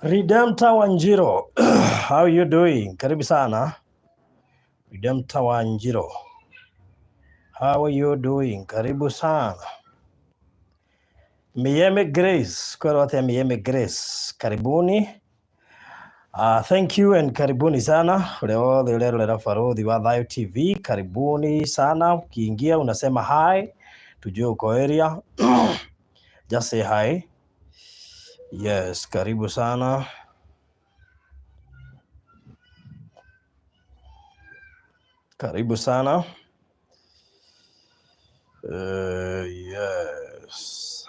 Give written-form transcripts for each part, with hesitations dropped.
Redemptor Wanjiro, how you doing? Karibu sana. Redemptor Wanjiro, how are you doing? Karibu sana. Mieme Grace, kwero atia Mieme Grace, karibuni. Thank you and karibuni sana ule wothe urerorera Baruthi wa Thayo TV, karibuni sana. Ukiingia unasema hi, tujue uko area. Just say hi. Yes, karibu sana. Karibu sana. Yes.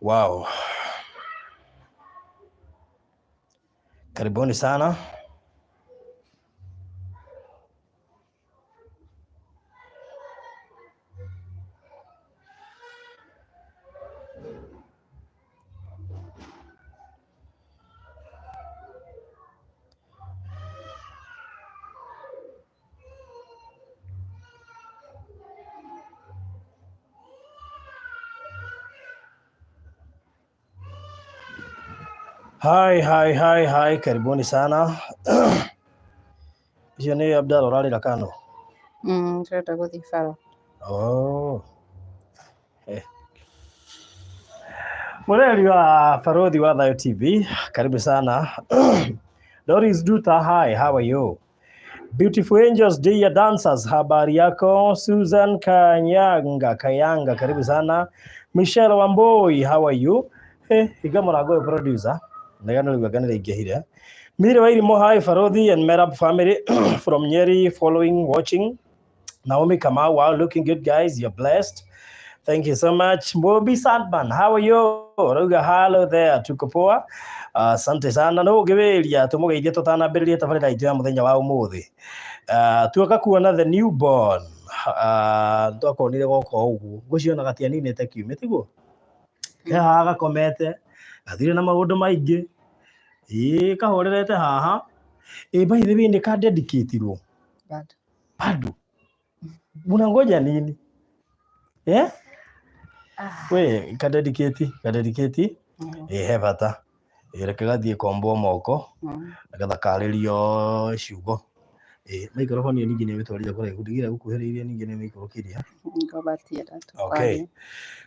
Wow. Karibuni sana. Hi, hi, hi, hi, karibuni sana. Icio nĩ Abdalla ũrarĩra kano? Ndĩrenda gũthiĩ bara. Oh. Eh. Mũreri wa Baruthi wa Thayo TV, karibu sana. Doris Duta, hi, how are you? Beautiful Angels, dear dancers, habari yako? Susan Kanyanga, Kayanga, karibu sana. Michelle Wamboi, how are you? Hey, higa mũrango ũyũ producer. Ndagana rĩu anga nĩrĩingĩhire. Mire Wairimu, hi Baruthi and Merab family from Nyeri, following, watching. Naomi Kamau, wow, looking good, guys. You're blessed. Thank you so much. Bobby Sandman, how are you? Rauga hello there, tuko poa. Asante sana. No ũngĩwĩria tũmũgeithie tũtanambĩrĩria tabarĩra itũ ya mũthenya wa ũmũthĩ. Tuoka kuona the newborn. Twakonire goka ũguo. Ngũciona gatianinĩte kiumia tiguo? Ke haha gakomete, gathire na maũndũ maingĩ. Ĩĩ kahorerete haha. Ĩ by the way nĩ ka dedicatirwo. Bado. Bado. Unangoja nini? Eh? We kadedicate, kadedicate. Ĩ he bata. Ĩ reke gathiĩ kombwo moko nĩgetha karĩrio ciugo. Ĩ microphone ĩyo ningĩ nĩ ĩmĩtwarire kũraihu ndigire gũkuhĩrĩirie ningĩ nĩ ĩmĩikũrũkĩria. Okay.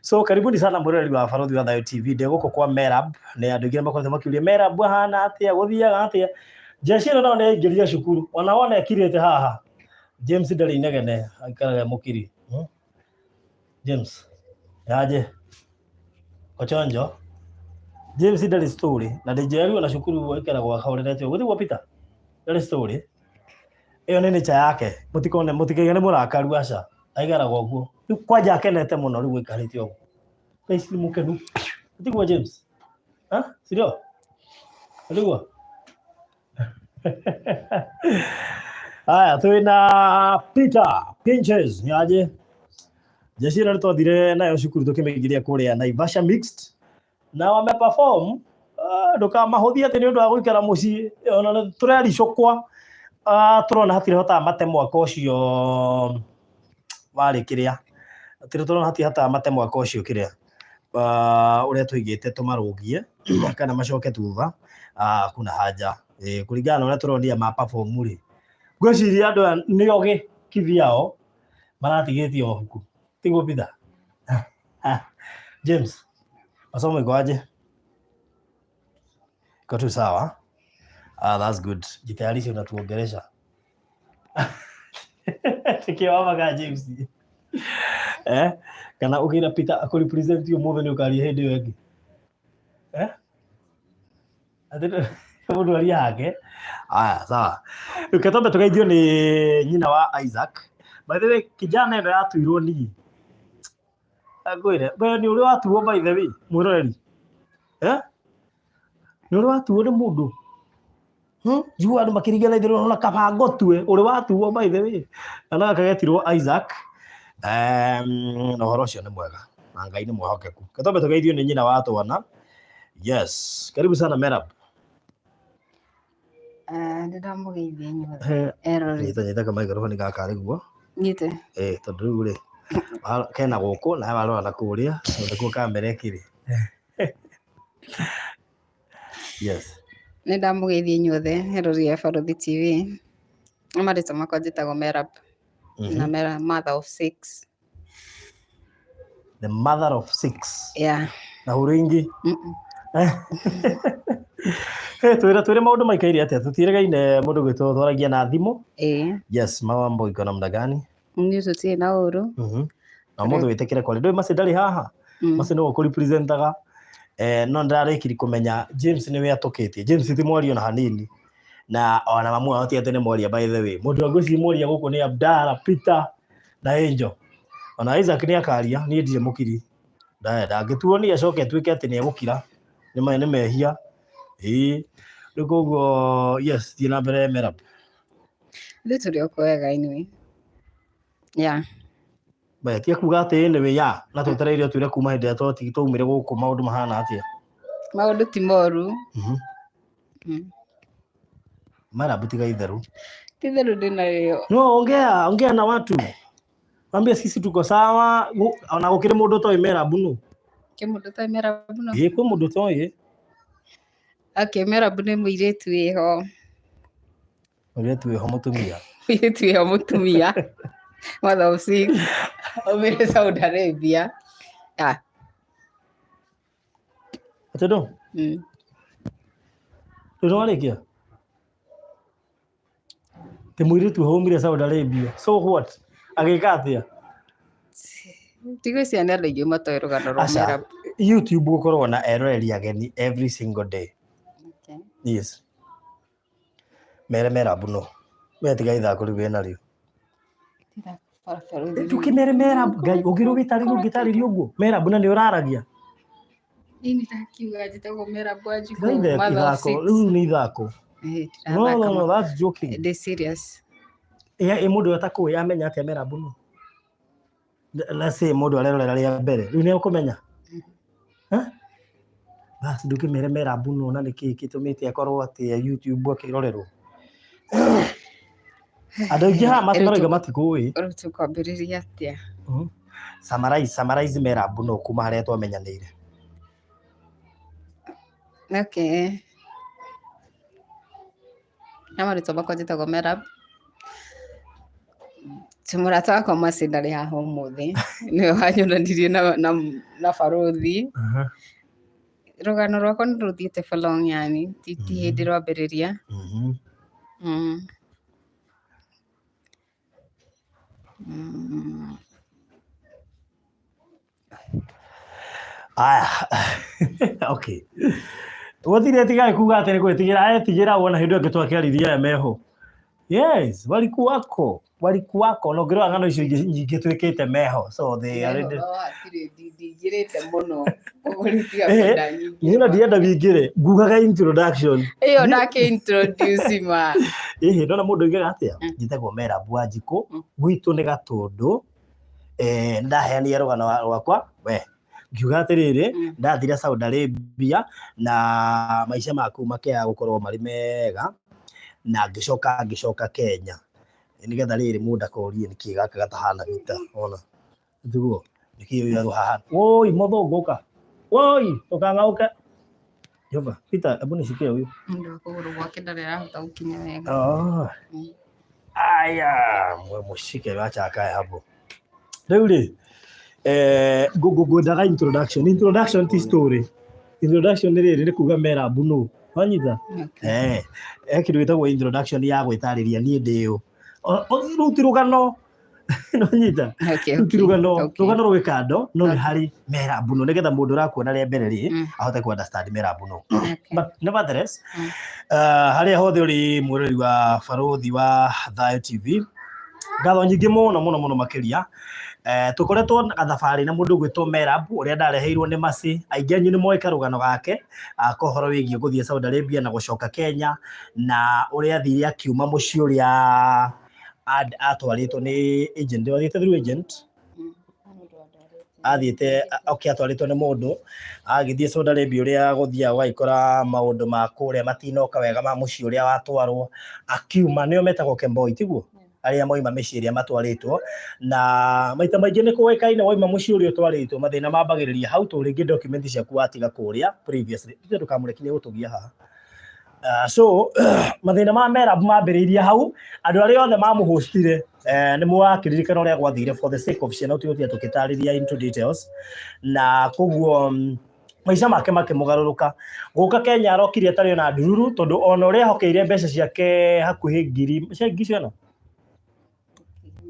So karibuni sana mwĩroreri wa Baruthi wa Thayo TV. Ndĩ gũkũ kwa Merab nĩ andũ aingĩ makoretwo makĩũria Merab ahana atĩa, gũthiaga atĩa. Jeshi ĩno nao nĩ yaingĩrire cukuru ona wona ĩkirĩte haha. James ndarĩ inegene aikaraga mũkiri. James yaje Ochonjo James ndarĩ story na ndĩnjĩragwo na cukuru aikaragwo ahorerete ũguo tiguo Peter ndarĩ story ĩyo nĩ nature yake mũtikone mũtikaige nĩ mũrakaru aca aikaraga ũguo rĩu kwanja akenete mũno rĩu aikarĩte ũguo thaa ici nĩ mũkenu tiguo James ha sindio tiguo Haya, twina Peter Pinches nyaje jeshi ĩno nĩtwathire nayo cukuru tũkĩmĩingĩria kũrĩa Naivasha Mixed na wame perform ndũkamahũthie atĩ nĩ ũndũ wa gũikara mũciĩ ona nĩ tũrericũkwa tũrona hatirĩ hotaga mate mwaka ũcio warĩ kĩrĩa hatirĩ tũrona hatirĩ hotaga mate mwaka ũcio kĩrĩa ũrĩa tũigĩte tũmarũngie kana macoke thutha kuna haja kũringana na ũrĩa tũronire ma perform rĩ ngwĩciria andũ aya nĩ ogĩ kivyao maratigĩtie mabuku tiguo Peter James masomo iko aje iko tu sawa that's good jitayarishe unatuongelesha tukiwamaga James eh kana ukira Peter akũrepresent ũmũthĩ nĩ ũkaria hĩndĩ ĩyo ĩngĩ eh Atĩ mũndũ aria hake aya sawa reke twambe tũgeithio nĩ nyina wa Isaac by the way kijana ĩno yatuirwo niĩ ngwĩre we nĩ ũrĩ watuo by the way mwĩroreri eh nĩ ũrĩ watuo nĩ mũndũ Njiguaga andũ makĩringana itherũ ona kaba ngũtue ũrĩ watuo by the way kana gaka getirwo Isaac na ũhoro ũcio nĩ mwega na Ngai nĩ mwĩhokeku. Reke twambe tũgeithio nĩ nyina wa twana. Yes, karibu sana Merab. Nĩ ndamũgeithia inyuothe eroreri. Nyita nyita kamaikroboni gaka arĩ guo. Nyite. Eh, tondũ rĩu rĩ kena gũkũ nawe warora na kũrĩa tondũ nĩkuo kamera ĩkĩrĩ. Yes. Nĩ ndamũgeithia inyuothe eroreri a Barũthi TV. Marĩtwa makwa njĩtagwo Merab na Mera mother of six. The mother of six. Yeah. Na hũrũ ingĩ. Hey, twĩre twĩre maũndũ maikaire atĩa tũtiĩrĩgaine mũndũ gwĩtwo twaragia na thimũ. Ĩĩ. Yes, mambo iko namna gani? Niĩ tũtirĩ na ũru. Na ũmũthĩ wĩtĩkĩre kwaria. Ndũĩ Mercy ndarĩ haha. Mercy nĩwe ũkũrepresentaga. Eh, no ndĩrarĩkiri kũmenya James nĩwe atũkĩtie. James ti mwaria ona hanini. Na ona mamu wao ti atĩ nĩ mwaria by the way. Mũndũ wa ngwĩciria mwaria gũkũ nĩ Abdala, Peter na Angel. Ona Isaac nĩ akaria, niĩ ndirĩ mũkiri. Ndangĩtuo niĩ acoke atuĩke atĩ nĩ egũkira. Nĩ mehia. Ĩĩ. Rĩu koguo yes, thiĩ na mbere Merab. Ithuĩ tũrĩ o kwega anyway. Yeah. Be, tiga kuga atĩ anyway ya na twetereire ũtwĩre kuma hĩndĩ ĩrĩa twaumire gũkũ maũndũ mahana atĩa. Maũndũ ti moru. Merab tiga itherũ. Ti itherũ ndĩnarĩo. No, ongea, ongea na watu. Wambie sisi tuko sawa, ona gũkĩrĩ mũndũ ũtoĩ Merab nũ. Kĩ mũndũ ũtoĩ Merab nũ? Ĩĩ kwĩ mũndũ ũtoĩ. Okay, Merab nĩ mũirĩtu wĩho. Mũirĩtu wĩho mũtumia. Mũirĩtu wĩho mũtumia. Mother of six. Aumire Saudi Arabia. Ah. Atĩ ndũ? Rĩu nĩwarĩkia? Ti mũirĩtu waumire Saudi Arabia. So what? Agĩka atĩa? Ndigwĩciria nĩ andũ aingĩ matoĩ rũgano rwa Aca, Merab. YouTube gũkoragwo na eroreri ageni every single day. Okay. Yes. Mere Merab no. We tiga ithako rĩu wĩnarĩo. Ndũkĩmere Merab Ngai ũngĩrwo wĩtarĩrie ũngĩtarĩria ũguo. Merab na nĩ ũraragia. Niĩ nĩndakiuga njĩtagwo Merab Wanjikũ, Tiga ithe- mother of ithako six. rĩu nĩ ithako. Ĩĩ, No, no, ndirathaka no, that's joking. Ndĩ serious. Ĩ mũndũ atakũĩ amenya atĩa Merab no? Let's say mũndũ arerorera rĩa mbere rĩu nĩ ũkũmenya. Eh? Basi ndũkĩmere Merab no na nĩkĩĩ gĩtũmĩte akorwo atĩ e YouTube akĩrorerwo. Andũ aingĩ haha marauga matikũĩ. Rĩu tũkwambĩrĩria atĩa? Summarize, summarize Merab no kuma harĩa twamenyanĩire. Okay. Na marĩtwa makwa njĩtagwo Merab. Mũrata wakwa Mercy ndarĩ haha ũmũthĩ, nĩwe wanyonanirie na barũthi. Rũgano rwakwa nĩ rũthiĩte for long yani, ti hĩndĩ rwambĩrĩria. Aya. Okay. Gũtirĩ tigai kuga atĩ nĩ gwĩtigĩra etigĩra wona hĩndĩ ĩyo ĩngĩ twakĩaririe aya meho. Yes, walikuwako. Walikuwako. No ngĩrora ng'ano icio ingĩ nyingĩ twĩkĩte meho. So they already No hatirĩ ndingĩrĩte mũno. Ũguo rĩu tiga Eh, kwenda nyingĩ. Niĩ na ndienda wingĩre. Ngugaga introduction. Ĩyo ndakĩ introduce ma. Ĩhĩ, ndona mũndũ oigaga atĩa? Njĩtagwo Merab Wanjikũ, gwitũ nĩ Gatũndũ. Eh, nĩndaheanire rũgano rwakwa we ngiuga atĩrĩrĩ, ndathire Saudi Arabia na maica maku makĩaga gũkorwo marĩ mega na ngĩcoka ngĩcoka Kenya nĩgetha rĩrĩ mũndũ akorie nĩkĩ gaka gatahana vita ona tiguo nĩkĩ ũyũ arũhahana woi mũthũngũ ũka woi ndũkang'aũke Jehova Peter hebu nishikie huyu Mũndũ wa kũgũrũ gwake ndarĩ arahota gũkinya wega. Oh. Aya, mushike wacha akae hapo. Rĩu rĩ, eh, ngwendaga introduction. Introduction ti story. Introduction nĩ rĩrĩ nĩ kuga Merab nũ. Wanyita? Okay. Eh, he kĩndũ gĩtagwo introduction ya gwĩtarĩria niĩ ndĩ ũ. Rũu ti rũgano. Nĩwanyita? Okay, Rũu ti okay, rũgano. okay. Rũgano rwĩ kando, no nĩ Okay. harĩ Merab nũ nĩgetha mũndũ ũrakuona rĩa mbere rĩ, ahote kũ understand Merab nũ. Okay. But nevertheless, harĩa hothe ũrĩ mwĩroreri wa Barũthi wa Thayũ TV, ngatho nyingĩ mũno mũno mũno makĩria. Tũkoretwo na gathabarĩ na mũndũ ũgwĩtwo Merab ũrĩa ndareheirwo nĩ Mercy. Aingĩ anyu nĩ moĩ karũgano gake ka ũhoro wĩgiĩ gũthiĩ Saudi Arabia na gũcoka Kenya na ũrĩa athire akiuma mũciĩ ũrĩa atwarĩtwo nĩ agent. Wathiĩte through agent? Athiĩte okay, atwarĩtwo nĩ mũndũ, agĩthiĩ Saudi Arabia ũrĩa gũthiaga ũgagĩkora maũndũ ma kũrĩa matinoka wega ma mũciĩ ũrĩa watwarwo, akiuma, nĩo metagwo Kemboi, tiguo? Arĩa moima mĩciĩ ĩrĩa matwarĩtwo, na maita maingĩ nĩ kũĩkaine waima mũciĩ ũrĩa ũtwarĩtwo, mathĩna mambagĩrĩria hau, tondũ rĩngĩ document ciaku watiga kũrĩa previously. Ithe ndũkamũrekie nĩ egũtũgia haha. So mathĩna ma Merab mambĩrĩirie hau, andũ arĩa othe mamũhostire nĩ mwakĩririkana ũrĩa gwathire, for the sake of ciana tũtigũtinda tũkĩtarĩria into details, na koguo maica make makĩmũgarũrũka. Gũka Kenya arokire atarĩ ona ndururu, tondũ ona ũrĩa ehokeire mbeca ciake hakuhĩ ngiri cia ngiri cigana?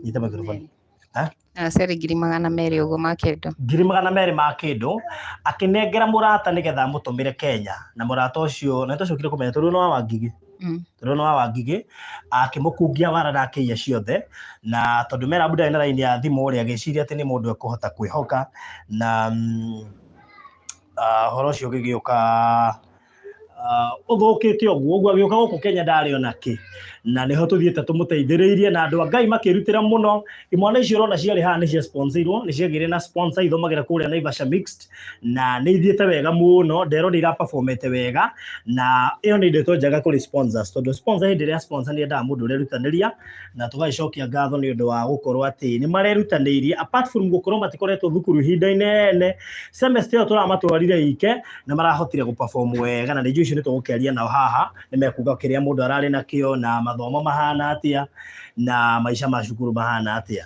Nyita microphone. Ha? Ciarĩ 200,000 ũguo ma kĩndũ. 200,000 ma kĩndũ akĩnengera mũrata nĩgetha amũtũmĩre Kenya, na mũrata ũcio na nĩtwacokire kũmenya tondũ nĩ wa Wangigĩ, tondũ nĩ wa Wangigĩ, akĩmũkungia wara na akĩiya ciothe, na tondũ Merab ndarĩ na raini ya thimũ rĩ, agĩciria atĩ nĩ mũndũ ekũhota kwĩhoka, na ũhoro ũcio ũgĩgĩũka ũthũkĩte ũguo ũguo, agĩũka gũkũ Kenya ndarĩ ona kĩ, na nĩho tũthiĩte tũmũteithĩrĩirie na andũ a Ngai makĩrutĩra mũno. Imwana icio ũrona ciarĩ haha nĩ cia sponsorirwo, nĩ ciagĩire na sponsor, ithomagĩra kũrĩa Naivasha Mixed, na nĩ ithiĩte wega mũno, nderwo nĩ iraperformete wega, na ĩyo nĩ ndeto njega kũrĩ sponsors, tondũ sponsor hĩndĩ ĩrĩa sponsor nĩ endaga mũndũ ũrerutanĩria, na tũgagĩcokia ngatho nĩ ũndũ wa gũkorwo atĩ nĩ marerutanĩirie, apart from gũkorwo matikoretwo thukuru ihinda inene, semester ĩyo tũramatwarire ike na marahotire gũ-perform wega, na nĩ njũĩ icio nĩ tũgũkĩaria nao haha, nĩ mekuga kĩrĩa mũndũ ararĩ nakĩo, na mathomo mahana atĩa, na maica ma cukuru mahana atĩa.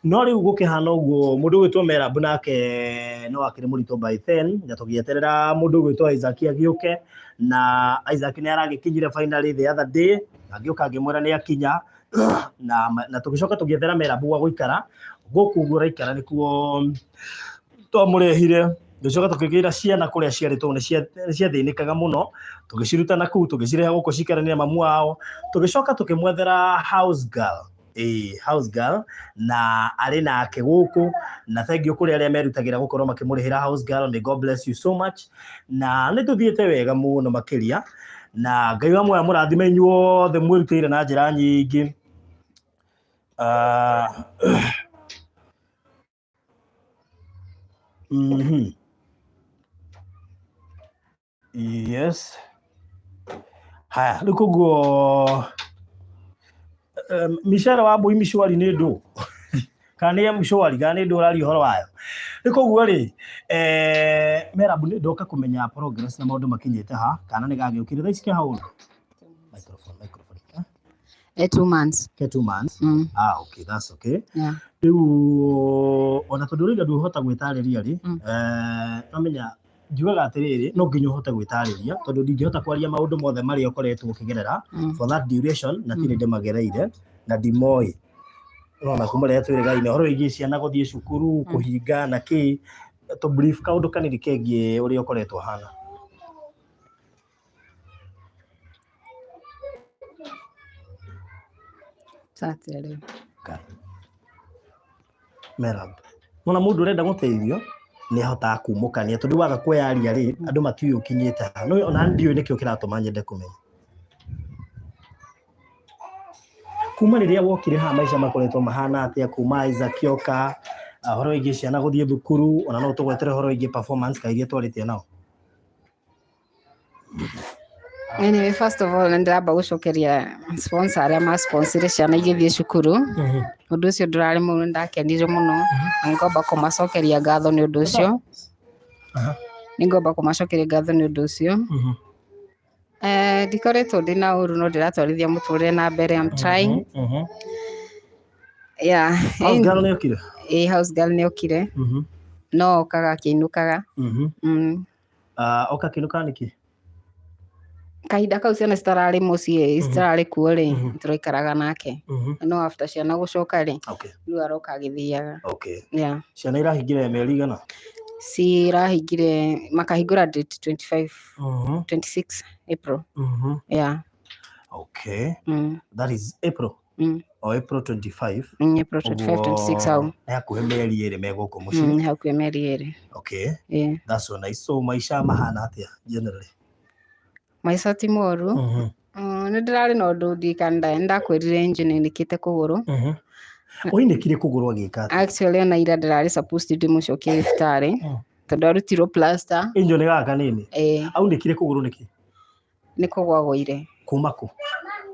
No rĩu gũkĩhana ũguo, mũndũ ũgwĩtwo Merab nake no akĩrĩ mũritũ by then, na tũgĩeterera mũndũ ũgwĩtwo Isaac agĩũke, na Isaac nĩ aragĩkinyire finally the other day, agĩũka ngĩmwĩra nĩ akinya, na tũgĩcoka tũgĩethera Merab gwa gũikara gũkũ ũguo araikara, nĩkuo twamũrehire. Tũgĩcoka tũkĩgĩra ciana kũrĩa ciarĩ, tondũ nĩ ciathĩnĩkaga mũno, tũgĩciruta na kũu tũgĩcirehe gũkũ cikaranie na mamu wao. Tũgĩcoka tũkĩmwethera house girl, ĩĩ, house girl, na arĩ nake gũkũ, na thank you kũrĩ arĩa merutagĩra gũkorwo makĩmũrĩhĩra house girl. May God bless you so much, na nĩ tũthiĩte wega mũno makĩria, na Ngai wa muoyo mũrathime inyuothe mwĩrutĩire na njĩra nyingĩ. Yes. Haya, rĩu koguo Michelle wa Mbui Mishwari nĩ ndũ kana nĩ Mshwari kana nĩ ndũ ũraria ũhoro wayo? Rĩu koguo rĩ, Merab, nĩ ndoka kũmenya progress na maũndũ makinyĩte ha, kana nĩ gagĩũkire thaa ici ke how old? Microphone, microphone. Eh? 2 months. Ke 2 months. Ah, okay, that's okay. Yeah. Rĩu ona tondũ rĩu ndũhota gwĩtarĩria rĩ, nomenya njugaga atĩrĩrĩ, no nginya ũhote gwĩtarĩria, tondũ ndingĩhota kwaria maũndũ mothe marĩa ũkoretwo ũkĩgerera for that duration, na tirĩ ndĩmagereire na ndimoĩ. Ũrona kuma rĩrĩa twĩrĩgaine ũhoro wĩgiĩ ciana gũthiĩ cukuru, kũhinga na kĩ, tũ brief kaũndũ kanini kegiĩ ũrĩa ũkoretwo ũhana. Atĩa rĩu? Ngai. Merab. Nona mũndũ ũrenda gũteithio nĩ ahotaga kumũkania, tondũ waga kwĩyaria rĩ, andũ matiũĩ ũkinyĩte ha. No ona ndiũĩ nĩkĩo kĩratũma nyende kũmenya. Kuma rĩrĩa wokire haha maica makoretwo mahana atĩa, kuma Isaac oka, ũhoro wĩgiĩ ciana gũthiĩ thukuru, ona no ũtũgwetere ũhoro wĩgiĩ performance ka iria twarĩtie nao. Anyway, first of all, nĩ ndĩramba gũcokeria sponsor arĩa ma-sponsor ciana igĩthiĩ cukuru. Ũndũ ũcio ndũrarĩ mũru, nĩ ndakenire mũno na ngomba kũmacokeria ngatho nĩ ũndũ ũcio. Nĩ ngomba kũmacokeria ngatho nĩ ũndũ ũcio. Ndikoretwo ndĩna ũru, no ndĩratwarithia mũtũrĩre na mbere. I'm trying. Yeah. House girl nĩ okire? Ĩĩ, house girl nĩ okire. No okaga akĩinũkaga. Oka akĩinũkaga nĩkĩ? Kahinda kau ciana citararĩ mũciĩ, citararĩ kuo rĩ, tũraikaraga nake. No after ciana gũcoka rĩ, rĩu aroka agĩthiaga. Yeah. Ciana irahingire mĩeri igana? Cirahingire, makahingũra date 25, 26 April. Yeah. Okay. That is April. O April 25. April 25, 26 hau. Nĩ hakuhĩ mĩeri 2 me gũkũ mũciĩ. Nĩ hakuhĩ mĩeri 2. Okay. Yeah. That's so nice. So maica mahana atĩa generally? Maica ti moru. Nĩ ndĩrarĩ na ũndũ ndirikana, nĩ ndakwĩrire nĩnjĩnĩkĩte kũgũrũ. Oinĩkire kũgũrũ agĩka atĩa? Actually ona ira ndĩrarĩ supposed ndĩmũcokie thibitarĩ tondũ arutirwo plaster. Angel nĩ gaka kanini. Ĩĩ. Aunĩkire kũgũrũ nĩkĩ? Nĩ kũgwa agũire. Kuma kũ?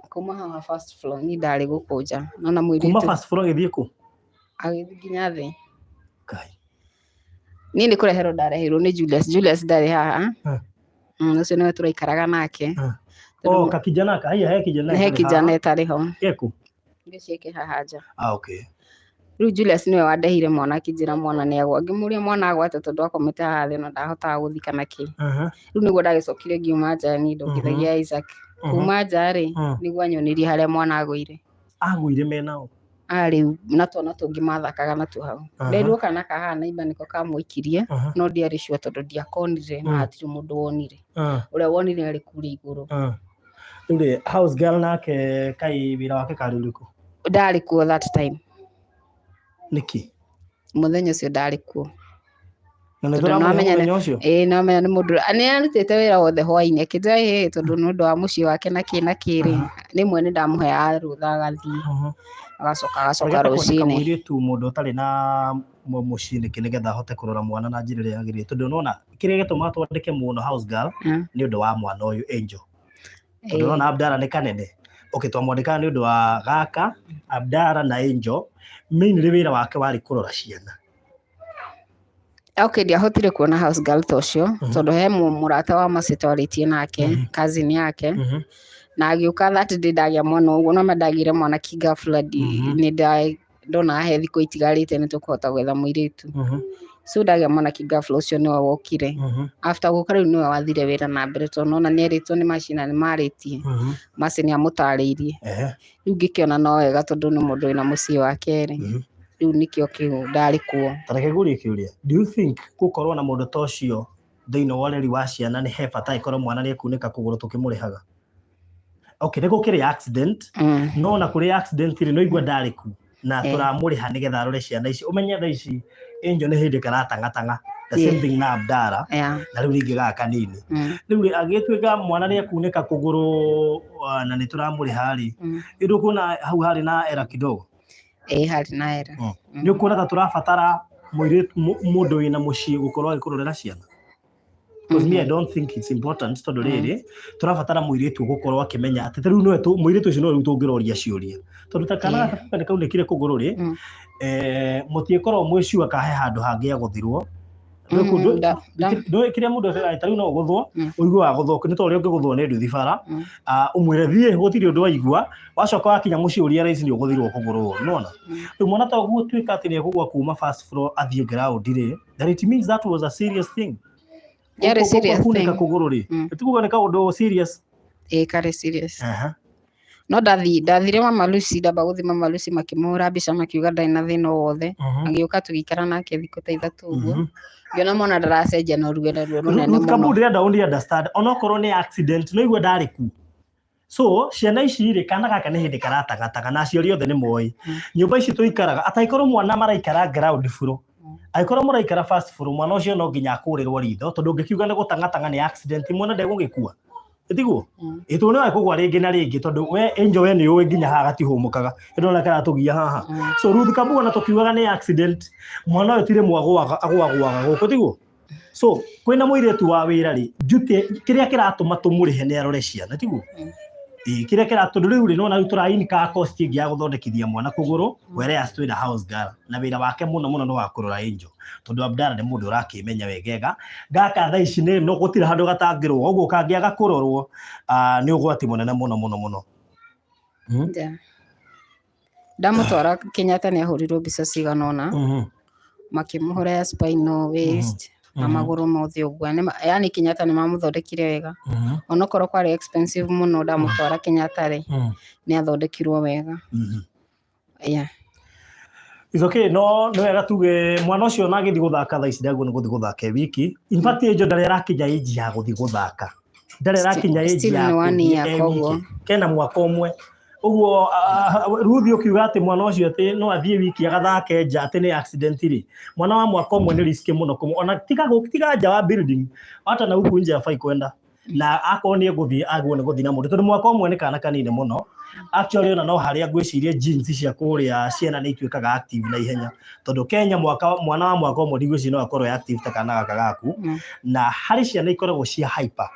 Kuma haha first floor, niĩ ndarĩ gũkũ nja. Nona Kuma mũirĩtu first floor agĩthiĩ kũ? Agĩthiĩ nginya thĩ. Ngai. Niĩ nĩ kũreherwo ndareheirwo nĩ Julius. Julius ndarĩ haha. Ũcio nĩwe tũraikaraga nake. Oh, kakijana ka haiya, he kijana. He kijana ĩtarĩ ho. Geku. Ngĩciĩke haha nja. Ah, okay. Rĩu Julius nĩwe wandehire mwana, akĩnjĩra mwana nĩ agwa. Ngĩmũria mwana agwa atĩa, tondũ akomete haha thĩ na ndahotaga gũthiĩ kana kĩ. Rĩu nĩguo ndagĩcokire ngiuma nja, niĩ ndongithagia Isaac. Kuma nja rĩ, nĩguo anyonirie harĩa mwana agũire. Agũire menao? Arĩ na twana tũngĩ mathakaga natuo hau. Nderirwo kana ka haha neighbor nĩko kamũikirie, no ndiarĩ sure tondũ ndiakonire na hatirĩ mũndũ wonire. Ũrĩa wonire arĩ kũrĩa igũrũ. Rĩu rĩ, house girl nake kai wĩra wake karĩ ũrĩkũ? Ndarĩ kuo that time. Nĩkĩ? Mũthenya ũcio ndarĩ kuo. Na nĩ Tondũ tũramũhe nĩwamenya mũthenya ũcio? Ĩĩ, nĩwamenya nĩ mũndũ nĩ arutĩte wĩra wothe hwainĩ, akĩnjĩra ĩĩ, tondũ nĩ ũndũ wa mũciĩ wake na kĩ na kĩ rĩ, rĩmwe nĩ ndamũheaga rũtha agathiĩ, agacoka agacoka Wagĩte kwandĩka rũcinĩ. Mũirĩtu mũndũ ũtarĩ na mũciĩ nĩkĩ, nĩgetha ahote kũrora mwana na njĩra ĩrĩa yagĩrĩire? Tondũ nĩwona kĩrĩa gĩtũmaga twandĩke mũno house girl nĩ ũndũ wa mwana ũyũ Angel, tondũ nona Abdara nĩ kanene. Okay, twamwandĩkaga nĩ ũndũ wa gaka Abdara na Angel, mainly wĩra wake warĩ kũrora ciana. Okay, ndiahotire kuona house girl ta ũcio, tondũ he mũrata wa Mercy twarĩtie nake, cousin yake, na agĩũka that day ndagĩa mwana ũguo, no ndagĩire mwana kĩgafla, nĩ ndona he thikũ itigarĩte nĩ tũkũhota gwetha mũirĩtu. So ndagĩa mwana kĩgafla, ũcio nĩwe wokire. After gũka rĩu nĩwe wathire wĩra na mbere, tondũ nona nĩ erĩtwo nĩ Mercy na nĩ marĩtie. Mercy nĩ amũtarĩirie. Rĩu ngĩkĩona no wega, tondũ nĩ mũndũ wĩna mũciĩ wake rĩ. Rĩu nĩkĩo kĩu ndarĩ kuo. Ta reke ngũrie kĩũria, do you think gũkorwo na mũndũ ta ũcio thĩinĩ wa ũreri wa ciana nĩ he bata, ĩkorwo mwana nĩ ekunĩka kũgũrũ tũkĩmũrĩhaga? Okay, nĩ gũkĩrĩ accident, no na kũrĩ accident rĩ, no igua ndarĩ ku na tũramũrĩha nĩgetha arore ciana ici. Ũmenye thaa ici Angel nĩ hĩndĩ karatang'atang'a, the same thing na Abdara, na rĩu rĩngĩ gaka kanini. Rĩu rĩ, agĩtuĩka mwana nĩ ekunĩka kũgũrũ na nĩ tũramũrĩha rĩ, ndũkuona hau harĩ na era kidogo? Ĩĩ, harĩ na era. Nĩ ũkuona ta tũrabatara mũirĩtu mũndũ wĩna mũciĩ gũkorwo agĩkũrorera ciana? Because me, I don't think it's important, tondũ rĩrĩ, tũrabatara mũirĩtu gũkorwo akĩmenya atĩ rĩu nĩwe mũirĩtu ũcio nĩwe rĩu tũngĩroria ciũria, tondũ ta kana gaka nĩ kaunĩkire kũgũrũ rĩ, mũtiĩkorwo mwĩ sure kana he handũ hangĩ agũthirwo. Ndũĩ kĩrĩa mũndũ ekaga, ta rĩu no ũgũthwo, ũigue wagũthwo nĩ ta ũrĩa ũngĩgũthwo nĩ nduthi bara, ũmwĩre thiĩ, gũtirĩ ũndũ waigua, wacoka wakinya mũciĩ ũria raici nĩ ũgũthirwo kũgũrũ ũru, nĩwona? Rĩu mwana ta ũguo tuĩka atĩ nĩ ekũgwa kuma first floor athiĩ ground rĩ, then it means that was a serious thing. Yarĩ serious Kunĩka thing. kũgũrũ rĩ, ĩtikuga nĩ kaũndũ serious. Ĩĩ, karĩ serious. No ndathire Mama Lucy, ndamba gũthiĩ Mama Lucy, makĩmũhũra mbica, makiuga ndarĩ na thĩna o wothe. Agĩũka tũgĩikara nake thikũ ta 3 ũguo. Ngĩona mwana ndaracenjia, no ruo na ruo rũnene Ruth Kamau, mũno. ndĩrenda ũni understand, onokorwo nĩ accident, no igua ndarĩ ku. So ciana ici rĩ, kana gaka nĩ hĩndĩ karatang'atang'a, na aciari othe nĩ moĩ nyũmba ici tũikaraga, atangĩkorwo mwana maraikara ground floor, angĩkorwo mũraikara first floor, mwana ũcio no nginya akũrĩrwo ritho, tondũ ũngĩkiuga nĩ gũtang'atang'a, nĩ accident, mwana ndegũgĩkua, ĩtiguo? Ĩ tondũ nĩwe kũgwa rĩngĩ na rĩngĩ, tondũ we Angel, we nĩ ũĩ nginya haha gatihũmũkaga, ĩndona karatũgia haha. So Ruth Kamau, ona tũkiugaga nĩ accident, mwana ũyũ ti rĩmwe agũaga, agũagũaga gũkũ, tiguo? So kwĩna mũirĩtu wa wĩra rĩ, duty kĩrĩa kĩratũma tũmũrĩhe nĩ arore ciana, tiguo? Ĩĩ, kĩrĩa kĩra tondũ rĩu rĩ, nĩwona rĩu tũra incur cost ĩngĩ ya gũthondekithia mwana kũgũrũ, whereas twĩna house girl na wĩra wake mũno mũno nĩ wa kũrora Angel, tondũ Abdara nĩ mũndũ ũrakĩmenya wegega. Gaka thaa ici nĩ no gũtirĩ handũ gatangĩrwo, ũguo kangĩaga kũrorwo, nĩ ũgwati mũnene mũno mũno mũno. Yeah. Ndamũtwara Kenyatta nĩ ahũrirwo mbica cigana ũna, makĩmũhũra ya spinal waist na magũrũ mothe ũguo. Yani Kenyatta nĩ mamũthondekire wega, onokorwo kwarĩ expensive mũno. Ndamũtwara Kenyatta rĩ, nĩ athondekirwo wega. Yeah. It's okay, no nĩ wega tuge mwana ũcio ona agĩthiĩ gũthaka thaa ici ndagwo nĩ gũthiĩ gũthaka e wiki. In fact, Angel ndarĩ arakinya age ya gũthiĩ gũthaka. Ndarĩ arakinya age Still ya nĩ one gũthiĩ year e koguo. wiki. Kena mwaka ũmwe. Ũguo Ruth, ũkiuga atĩ mwana ũcio atĩ no athiĩ wiki agathake nja atĩ nĩ accident rĩ, mwana wa mwaka ũmwe nĩ risk mũno ona tiga nja wa building, hata na huku nje hafai kwenda. Na akorwo nĩ egũthiĩ agwo nĩ gũthiĩ na mũndũ, tondũ mwaka ũmwe nĩ kana kanini mũno. Actually ona no harĩa ngwĩciria genes cia kũrĩa ciana nĩ ituĩkaga active na ihenya, tondũ Kenya mwaka mwana wa mwaka ũmwe ndigwĩciria no akorwo e active ta kana gaka gaku. Na harĩ ciana ikoragwo cia hyper.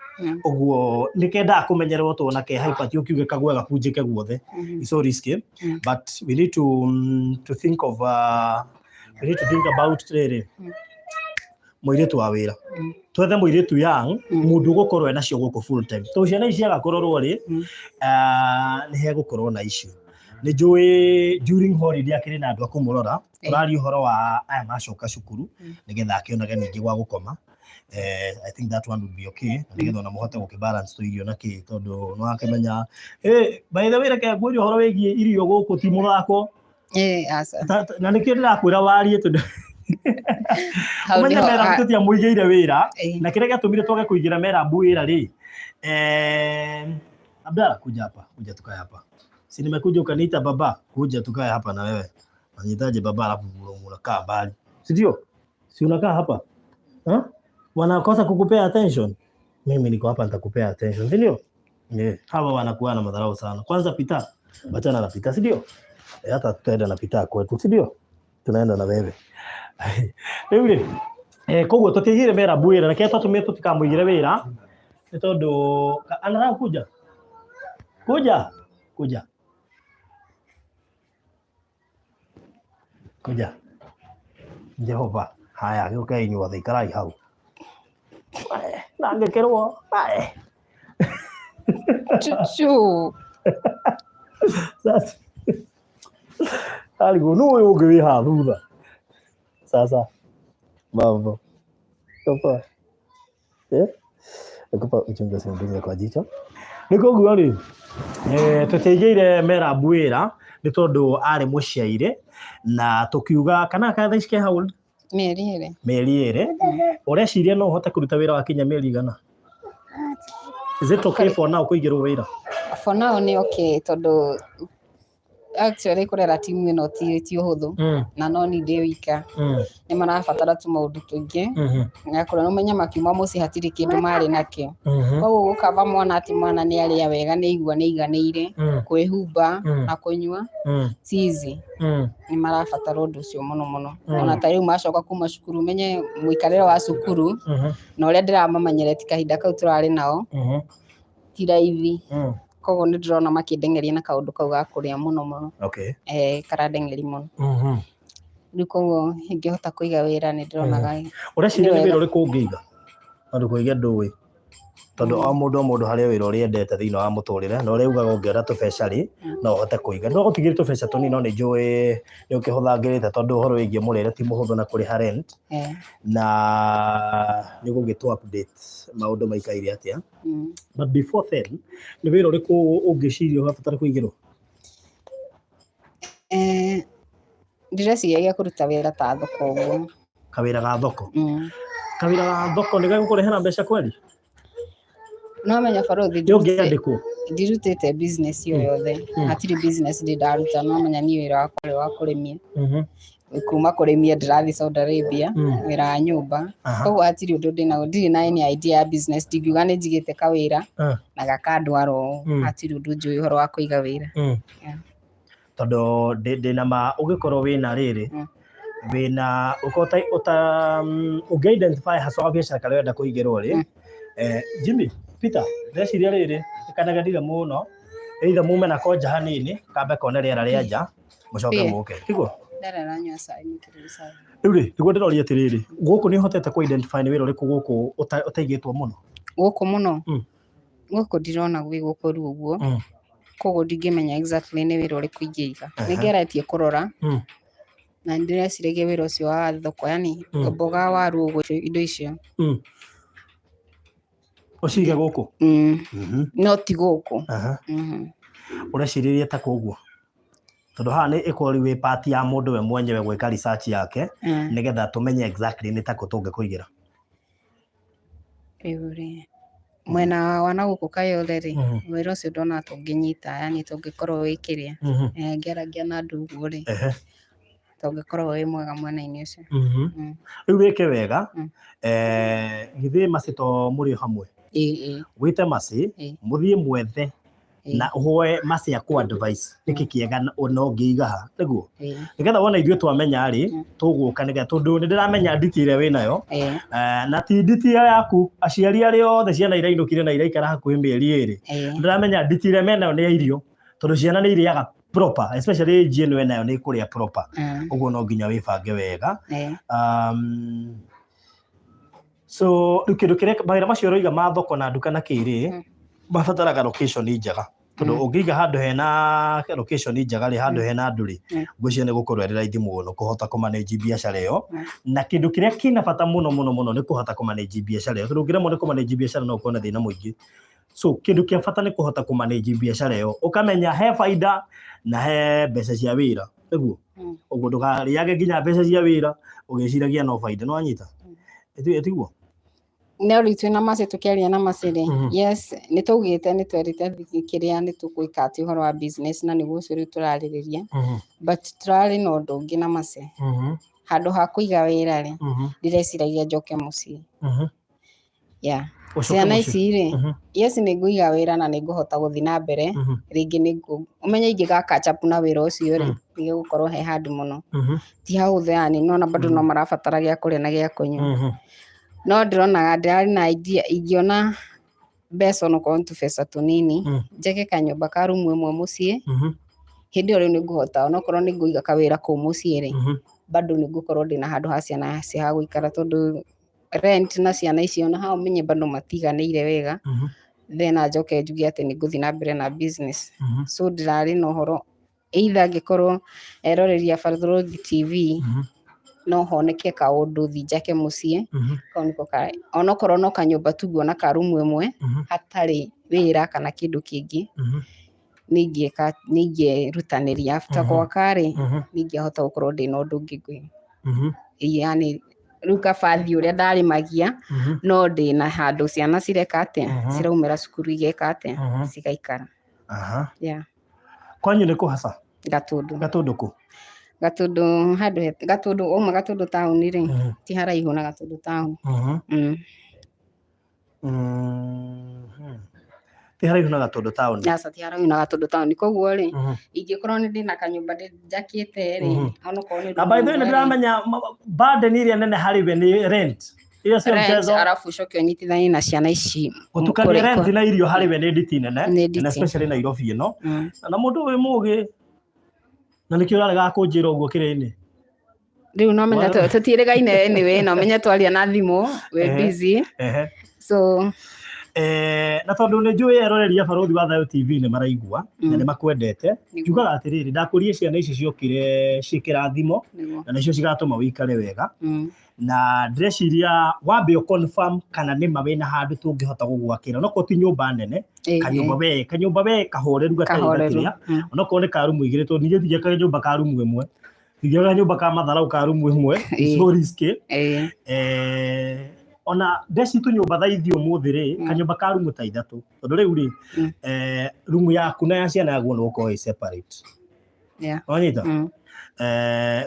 Ũguo nĩ kendaga kũmenyererwo tondũ ona ke hyper ti ũkiuge kagwe gabunjĩke guothe. It's so risky. But we need to think of we need to think about rĩrĩ mũirĩtu wa wĩra. Twethe mũirĩtu young, mũndũ ũgũkorwo ena cio gũkũ full time, tondũ ciana ici ciaga kũrorwo rĩ, nĩ hegũkorwo na issue. Nĩ njũĩ during holiday akĩrĩ na andũ a kũmũrora. Tũraria ũhoro wa aya macoka cukuru, nĩgetha akĩonage ningĩ gwa gũkoma. I think that one would be okay, na nĩgetha ona mũhote gũkĩ balance tũirio na kĩ, tondũ nĩ wakĩmenya, by the way, reke ngwĩre ũhoro wĩgiĩ irio gũkũ ti mũthako. Aca. Na nĩkĩo ndĩrakwĩra warie, tondũ Hau ũmenye nĩho Merabu tũtiamũigĩire wĩra. Na kĩrĩa gĩatũmire twage kũigĩra Merabu wĩra rĩ, Abdalla, kuja hapa, kuja tukae hapa. Si nimekuja ukaniita baba, kuja tukae hapa na wewe. Unaniitaje baba alafu unakaa mbali? Si ndio? Si unakaa hapa? Ha? Wanakosa kukupea attention. Mimi niko hapa nitakupea attention, si ndio? Yeah. Hawa wanakuwa na madharau sana. Kwanza Pita, wachana na Pita, si ndio? Hata tutaenda na Pita kwetu, si ndio? Tunaenda na wewe. Rĩu rĩ, koguo tũtiigire Merabu wĩra, na kĩrĩa twatũmire tũtikamũigĩre wĩra nĩ tondũ anataka kuja. Kuja. Kuja. Kuja. Jehova. Haya, gĩũkei inyuothe, ikarai hau. Nangĩkĩrwo. Chuchu. Sasa. Arigwo nũ ũyũ ũngĩ wĩ haha thutha? Sasa. Mambo. Poa. Eh? Nakupa uchungu usimdunge kwa jicho. Nĩ koguo rĩ, tũtiaigĩire Merabu wĩra nĩ tondũ arĩ mũciaire, na tũkiuga kana ka thaa ici ke how old? Mĩeri 2. Mĩeri 2. Ũreciria no ũhote kũruta wĩra wakinya mĩeri igana? Is it okay for now kũigĩrwo wĩra? For now nĩ okay, tondũ actually kũrera timu ĩno ti ũhũthũ, na no ni ndĩ wika. Nĩ marabatara tũmaũndũ tũingĩ, na kũrĩa ũmenye makiuma mũciĩ hatirĩ kĩndũ marĩ nakĩo. Koguo gũkava mwana atĩ mwana nĩ arĩa wega, nĩ aigua nĩ aiganĩire, kwĩhumba na kũnyua ti easy. Nĩ marabatara ũndũ ũcio mũno mũno. Ona ta rĩu macoka kuma cukuru, ũmenye mũikarĩre wa cukuru na ũrĩa ndĩramamenyereti kahinda kau tũrarĩ nao ti raithi. Koguo nĩ ndĩrona makĩndengeria na kaũndũ kau ga kũrĩa mũno mũno. Karandengeria mũno. Rĩu koguo ingĩhota kũiga wĩra nĩ ndĩronaga. Ũreciria nĩ Nĩ wĩra wega. ũrĩkũ ũngĩiga? Tondũ kũiga ndũĩ. Tondũ o mũndũ o mũndũ harĩ wĩra ũrĩa endete thĩinĩ wa mũtũrĩre, na ũrĩa ugaga ũngĩona tũbeca rĩ, no ũhote kũiga. No gũtigĩrĩ tũbeca tũnini, no nĩ njũĩ nĩ ũkĩhũthangĩrĩte, tondũ ũhoro wĩgiĩ mũrĩre ti mũhũthũ na kũrĩha rent. Na nĩ ũgũgĩtũ update maũndũ maikaire atĩa. But before then, nĩ wĩra ũrĩkũ ũngĩciria ũrabatara kũigĩrwo? Ndĩreciragia kũruta wĩra ta thoko ũguo. Kawĩra ga thoko? Kawĩra ga thoko nĩ gegũkũrehera mbeca kweli? No menya barothi, Nĩ ũngĩandĩkwo? Ndirutĩte business yo yothe. Hatirĩ business ndĩ ndaruta. No menya niĩ wĩra wakwa ũrĩ wa kũrĩmia. Kuma kũrĩmia ndĩrathiĩ Saudi Arabia, wĩra wa nyũmba. Koguo hatirĩ ũndũ ndĩnaguo, ndirĩ na any idea ya business. Ndingiuga nĩ njigĩte kawĩra na gakandwara ũũ. Hatirĩ ũndũ njũĩ ũhoro wa kũiga wĩra. Yeah. Tondũ ndĩna ma ũngĩkorwo wĩna rĩrĩ, wĩna ũkorwo ũta ũngĩ identify haswa biacara karĩa ũrenda kũigĩrwo rĩ. Jimmy, Peter, ndĩreciria rĩrĩ kanagendire mũno, either mume nako nja hanini, kambe kone rĩera rĩa nja, mũcoke mũke, tiguo? Ndarĩ aranyua cai, mũkĩrĩre cai. Rĩu rĩ, nĩguo ndĩroria atĩrĩrĩ, gũkũ nĩ ũhotete kũ identify nĩ wĩra ũrĩkũ gũkũ ũtaigĩtwo mũno? Gũkũ mũno? Gũkũ ndirona gwĩ gũkũru ũguo. Koguo ndingĩmenya exactly nĩ wĩra ũrĩkũ ingĩiga. Nĩ ngeretie kũrora na nĩ ndĩreciragia wĩra ũcio wa thoko, yani mboga, waru ũguo, indo icio. Ũcige gũkũ? No ti gũkũ. Ũrecirĩria ta kũ ũguo? Tondũ haha nĩ ĩkorwo rĩu ĩ part ya mũndũ we mwenyewe gwĩka research yake, nĩgetha tũmenye exactly nĩ takũ tũngĩkũigĩra. Rĩu rĩ, mwena wa na gũkũ Kayole rĩ, wĩra ũcio ndona tũngĩnyita, yani tũngĩkorwo wĩ kĩrĩa, ngĩaragia na andũ ũguo rĩ, tũngĩkorwo wĩ mwega mwena-inĩ ũcio. Rĩu wĩke wega, githĩ macito mũrĩ o hamwe? Ĩĩ, ĩĩ. Wĩte Mercy, mũthiĩ mwethe na ũhoe Mercy akũ advice nĩkĩ kĩega na ũngĩiga ha nĩguo nĩgetha wona ithuĩ twamenya rĩ, tũgũka nĩgetha, tondũ nĩ ndĩramenya nditi ĩrĩa wĩnayo. Na ti nditi ĩyo yaku, aciari arĩa othe ciana irainũkire na iraikara hakuhĩ mĩeri 2, ndĩramenya nditi ĩrĩa menayo nĩ ya irio, tondũ ciana nĩ irĩaga proper, especially age ĩno ĩnayo nĩ ĩkũrĩa proper. Ũguo no nginya wĩbange wega. So rĩu kĩndũ kĩrĩa mawĩra macio ũroiga ma thoko na nduka na kĩrĩ, mabataraga location njega, tondũ ũngĩiga handũ hena location njega rĩ, handũ hena andũ rĩ, ngwĩciria nĩ gũkorwo ĩrĩ raithi mũno kũhota kũ manage biacara ĩyo. Na kĩndũ kĩrĩa kĩna bata mũno mũno mũno nĩ kũhota kũ manage biacara ĩyo, tondũ ũngĩremwo nĩ kũ manage biacara no ũkorwo na thĩna mũingĩ. So kĩndũ kĩa bata nĩ kũhota kũ manage biacara ĩyo, ũkamenya he baida na he mbeca cia wĩra, nĩguo ũguo ndũkarĩage nginya mbeca cia wĩra ũgĩciragia no baida. Nĩ wanyita? Ĩtiguo? No rĩu twĩna Mercy, tũkĩaria na Mercy rĩ, yes, nĩ twaugĩte, nĩ twerĩte kĩrĩa nĩ tũgwĩka atĩ ũhoro wa business, na nĩguo ũcio rĩu tũrarĩrĩria, but tũrarĩ na ũndũ ũngĩ na Mercy. Handũ ha kũiga wĩra rĩ, ndĩreciragia njoke mũciĩ. Yeah. Ũcoke Ciana mũciĩ. ici rĩ, yes, nĩ ngũiga wĩra na nĩ ngũhota gũthiĩ na mbere. Rĩngĩ nĩ ũmenye ingĩga catch up na wĩra ũcio rĩ, nĩ gĩgũkorwo he hard mũno. Ti hahũthũ, yani nona bado no marabatara gĩa kũrĩa na gĩa kũnyua. No ndĩronaga ndĩrarĩ na idea, ingĩona mbeca onokorwo nĩ tũbeca tũnini, njake kanyũmba ka rumu ĩmwe mũciĩ. Hĩndĩ ĩyo rĩu nĩ ngũhota, onokorwo nĩ ngũiga kawĩra kũu mũciĩ rĩ, bado nĩ ngũkorwo ndĩna handũ ha ciana cia ha gũikara, tondũ rent na ciana icio na hau menye bado matiganĩire wega. Then anjoke njuge atĩ nĩ ngũthiĩ na mbere na business. So ndĩrarĩ na ũhoro, either angĩkorwo eroreri a Barũthi TV, no honeke kaũndũ thi njake mũciĩ. Kau nĩko ka onokorwo no kanyũmba tu nguona ka rumu ĩmwe, hatarĩ wĩra kana kĩndũ kĩngĩ, nĩ ingĩka, nĩ ingĩerutanĩria after gwaka rĩ, nĩ ingĩahota gũkorwo ndĩna ũndũ ũngĩ ngwĩ yani rĩu kabathi ũrĩa ndarĩmagia, no ndĩna handũ ciana cireka atĩa, ciraumĩra cukuru igeka atĩa, cigaikara. Yeah. Kwanyu nĩ kũ hasa? Gatũndũ. Gatũndũ kũ? Gatũndũ handũ Gatũndũ uma Gatũndũ taũni rĩ, ti haraihu na Gatũndũ taũni. Ti haraihu na Gatũndũ taũni? Aca, ti haraihu na Gatũndũ taũni. Koguo rĩ, ingĩkorwo nĩ ndĩna kanyũmba njakĩte rĩ, onokorwo nĩ Na by the way, nĩ room ĩmwe rĩ, ndĩramenya burden ĩrĩa nene harĩ we nĩ rent. Ĩyo sio rent, mchezo. Arabu ũcoke ũnyitithanie na ciana ici. Gũtukania rent na irio harĩ we nĩ nditi nene. Nĩ nditi. Na especially Nairobi ĩno. Na mũndũ wĩ mũgĩ. Na nĩkĩo ũraregaga kũnjĩra ũguo kĩrĩ-inĩ. Rĩu no menya tũtiĩrĩgaine anyway, no menye twaria na thimũ wĩ busy. So Na tondũ nĩ njũĩ eroreri a Barũthi wa Thayũ TV nĩ maraigua na nĩ makwendete, njugaga atĩrĩrĩ, ndakũrie ciana ici ciokire ciĩ kĩrathimo, na nĩcio cigatũma ũikare wega. Na ndĩreciria wambe ũ confirm kana nĩma wĩna handũ tũngĩhota gũgwakĩra, onokorwo ti nyũmba nene, kanyũmba we kahoreru gatarĩ na Kahoreru. kĩrĩa, onokorwo nĩ ka rumu igĩrĩ, tondũ ningĩ ndingĩaka nyũmba ka rumu ĩmwe, ndingĩaka nyũmba ka matharau ka rumu ĩmwe. So risky. Ona ndeci tũnyũmba thaa ithi ũmũthĩ rĩ, kanyũmba ka rumu ta ithatũ, tondũ rĩu rĩ, rumu yaku na ya ciana yaguo nĩ gũkorwo ĩ separate. Wanyita?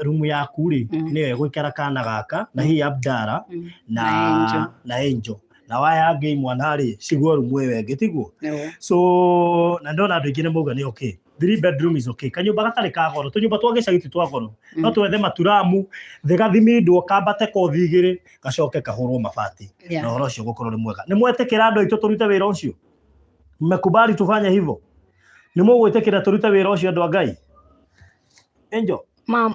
Rumu yaku rĩ, nĩyo ĩgũikara kana gaka na hihi Abdara na Na Angel. Na Angel, na waya angĩ imwana rĩ, ciguo rumu ĩyo ĩngĩ, tiguo? Nĩguo. So na ndona andũ aingĩ nĩ mauga nĩ okay, three bedroom is okay, kanyũmba gatarĩ ka goro, tũnyũmba twa gĩcagi ti twa goro. No twethe maturamu thĩ, gathimindwo kambate kothi igĩrĩ, gacoke kahũrwo mabati, na ũhoro ũcio gũkorwo nĩ mwega. Nĩ mwetĩkĩra andũ aitũ tũrute wĩra ũcio? Mmekubali tufanye hivyo? Nĩ mũgwĩtĩkĩra tũrute wĩra ũcio, andũ a Ngai? Angel? Mam.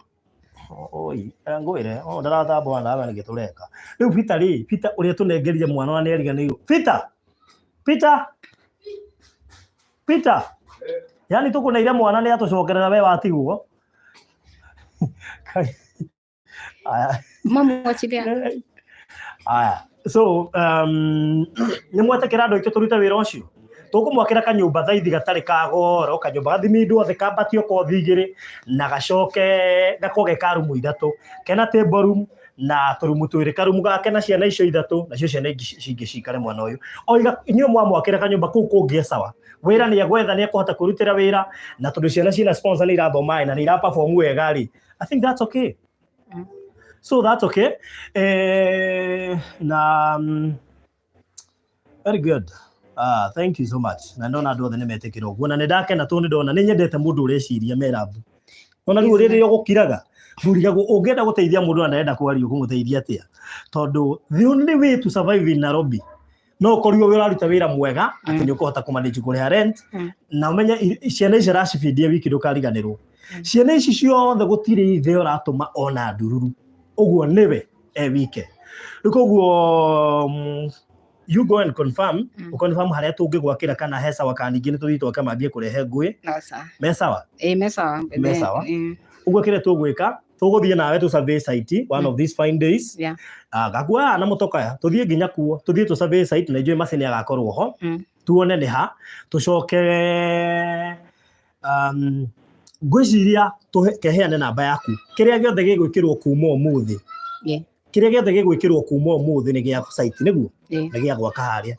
Oi, ngwĩre, oh, ndaratambũra nawe nĩkĩ tũreka. Rĩu Peter rĩ, Peter ũrĩa tũnengerire mwana wa nĩ ariganĩirwo. Peter! Peter! Peter! Yani tũkũneire mwana nĩ atũcokerera, we watigwo. Kai. Aya. Mamu, achilia. Aya. So, nĩ mwetĩkĩra andũ aitũ tũrute wĩra ũcio? Tũkũmwakĩra kanyũmba thaithi gatarĩ ka goro, kanyũmba gathimindwo thĩ kambatio kothi igĩrĩ, na gacoke gakorwo ge ka rumu ithatũ, kena table room na tũrumu twĩrĩ, karumu gake na ciana icio ithatũ, nacio ciana ingĩ cingĩ cikare mwena ũyũ. Oiga inyuĩ mwamwakĩra kanyũmba kũu kũngĩ sawa. Wĩra nĩ egwetha, nĩ ekũhota kwĩrutĩra wĩra, na tondũ ciana ciĩna sponsor, nĩ irathoma na nĩ ira perform wega rĩ, I think that's okay. So that's okay. Na Very good. Ah, thank you so much. Na ndona andũ othe nĩ metĩkĩra ũguo na nĩ ndakena tondũ nĩ ndona nĩ nyendete mũndũ ũreciria merabu. Ona rĩu rĩrĩa ũgũkiraga ndũrigagwo ũngĩenda gũteithia mũndũ na ndarenda kwaria ũkũmũteithia atĩa, tondũ the only way to survive in Nairobi no ũkorirwo wĩ ũraruta wĩra mwega atĩ nĩ ũkũhota kũmanage kũrĩha rent na ũmenye ciana ici aracibindia wiki ndũkariganĩrwo. Ciana ici ciothe gũtirĩ ithe ũratũma ona ndururu, ũguo nĩwe e wike. Rĩu koguo you go and confirm, ũconfirm harĩa tũngĩgwakĩra kana he sawa, kana ningĩ nĩ tũthiĩ twake mambie kũrehe ngũĩ. Aca. Me sawa? Ĩĩ, me sawa. Me sawa. Ũguo kĩrĩa tũgwĩka, tũgũthiĩ nawe tũ survey site one of these fine days. Ah, gakuoya na mũtokaya tũthiĩ nginya kuo, tũthiĩ tũ survey site na ithuĩ macini agakorwo ho, tuone nĩ ha, tũcoke ngwĩciria keheane namba yaku. Kĩrĩa gĩothe gĩgwĩkĩrwo kuma ũmũthĩ, kĩrĩa gĩothe gĩgwĩkĩrwo kuma ũmũthĩ nĩ gĩa site, nĩguo nĩ gĩa gwaka harĩa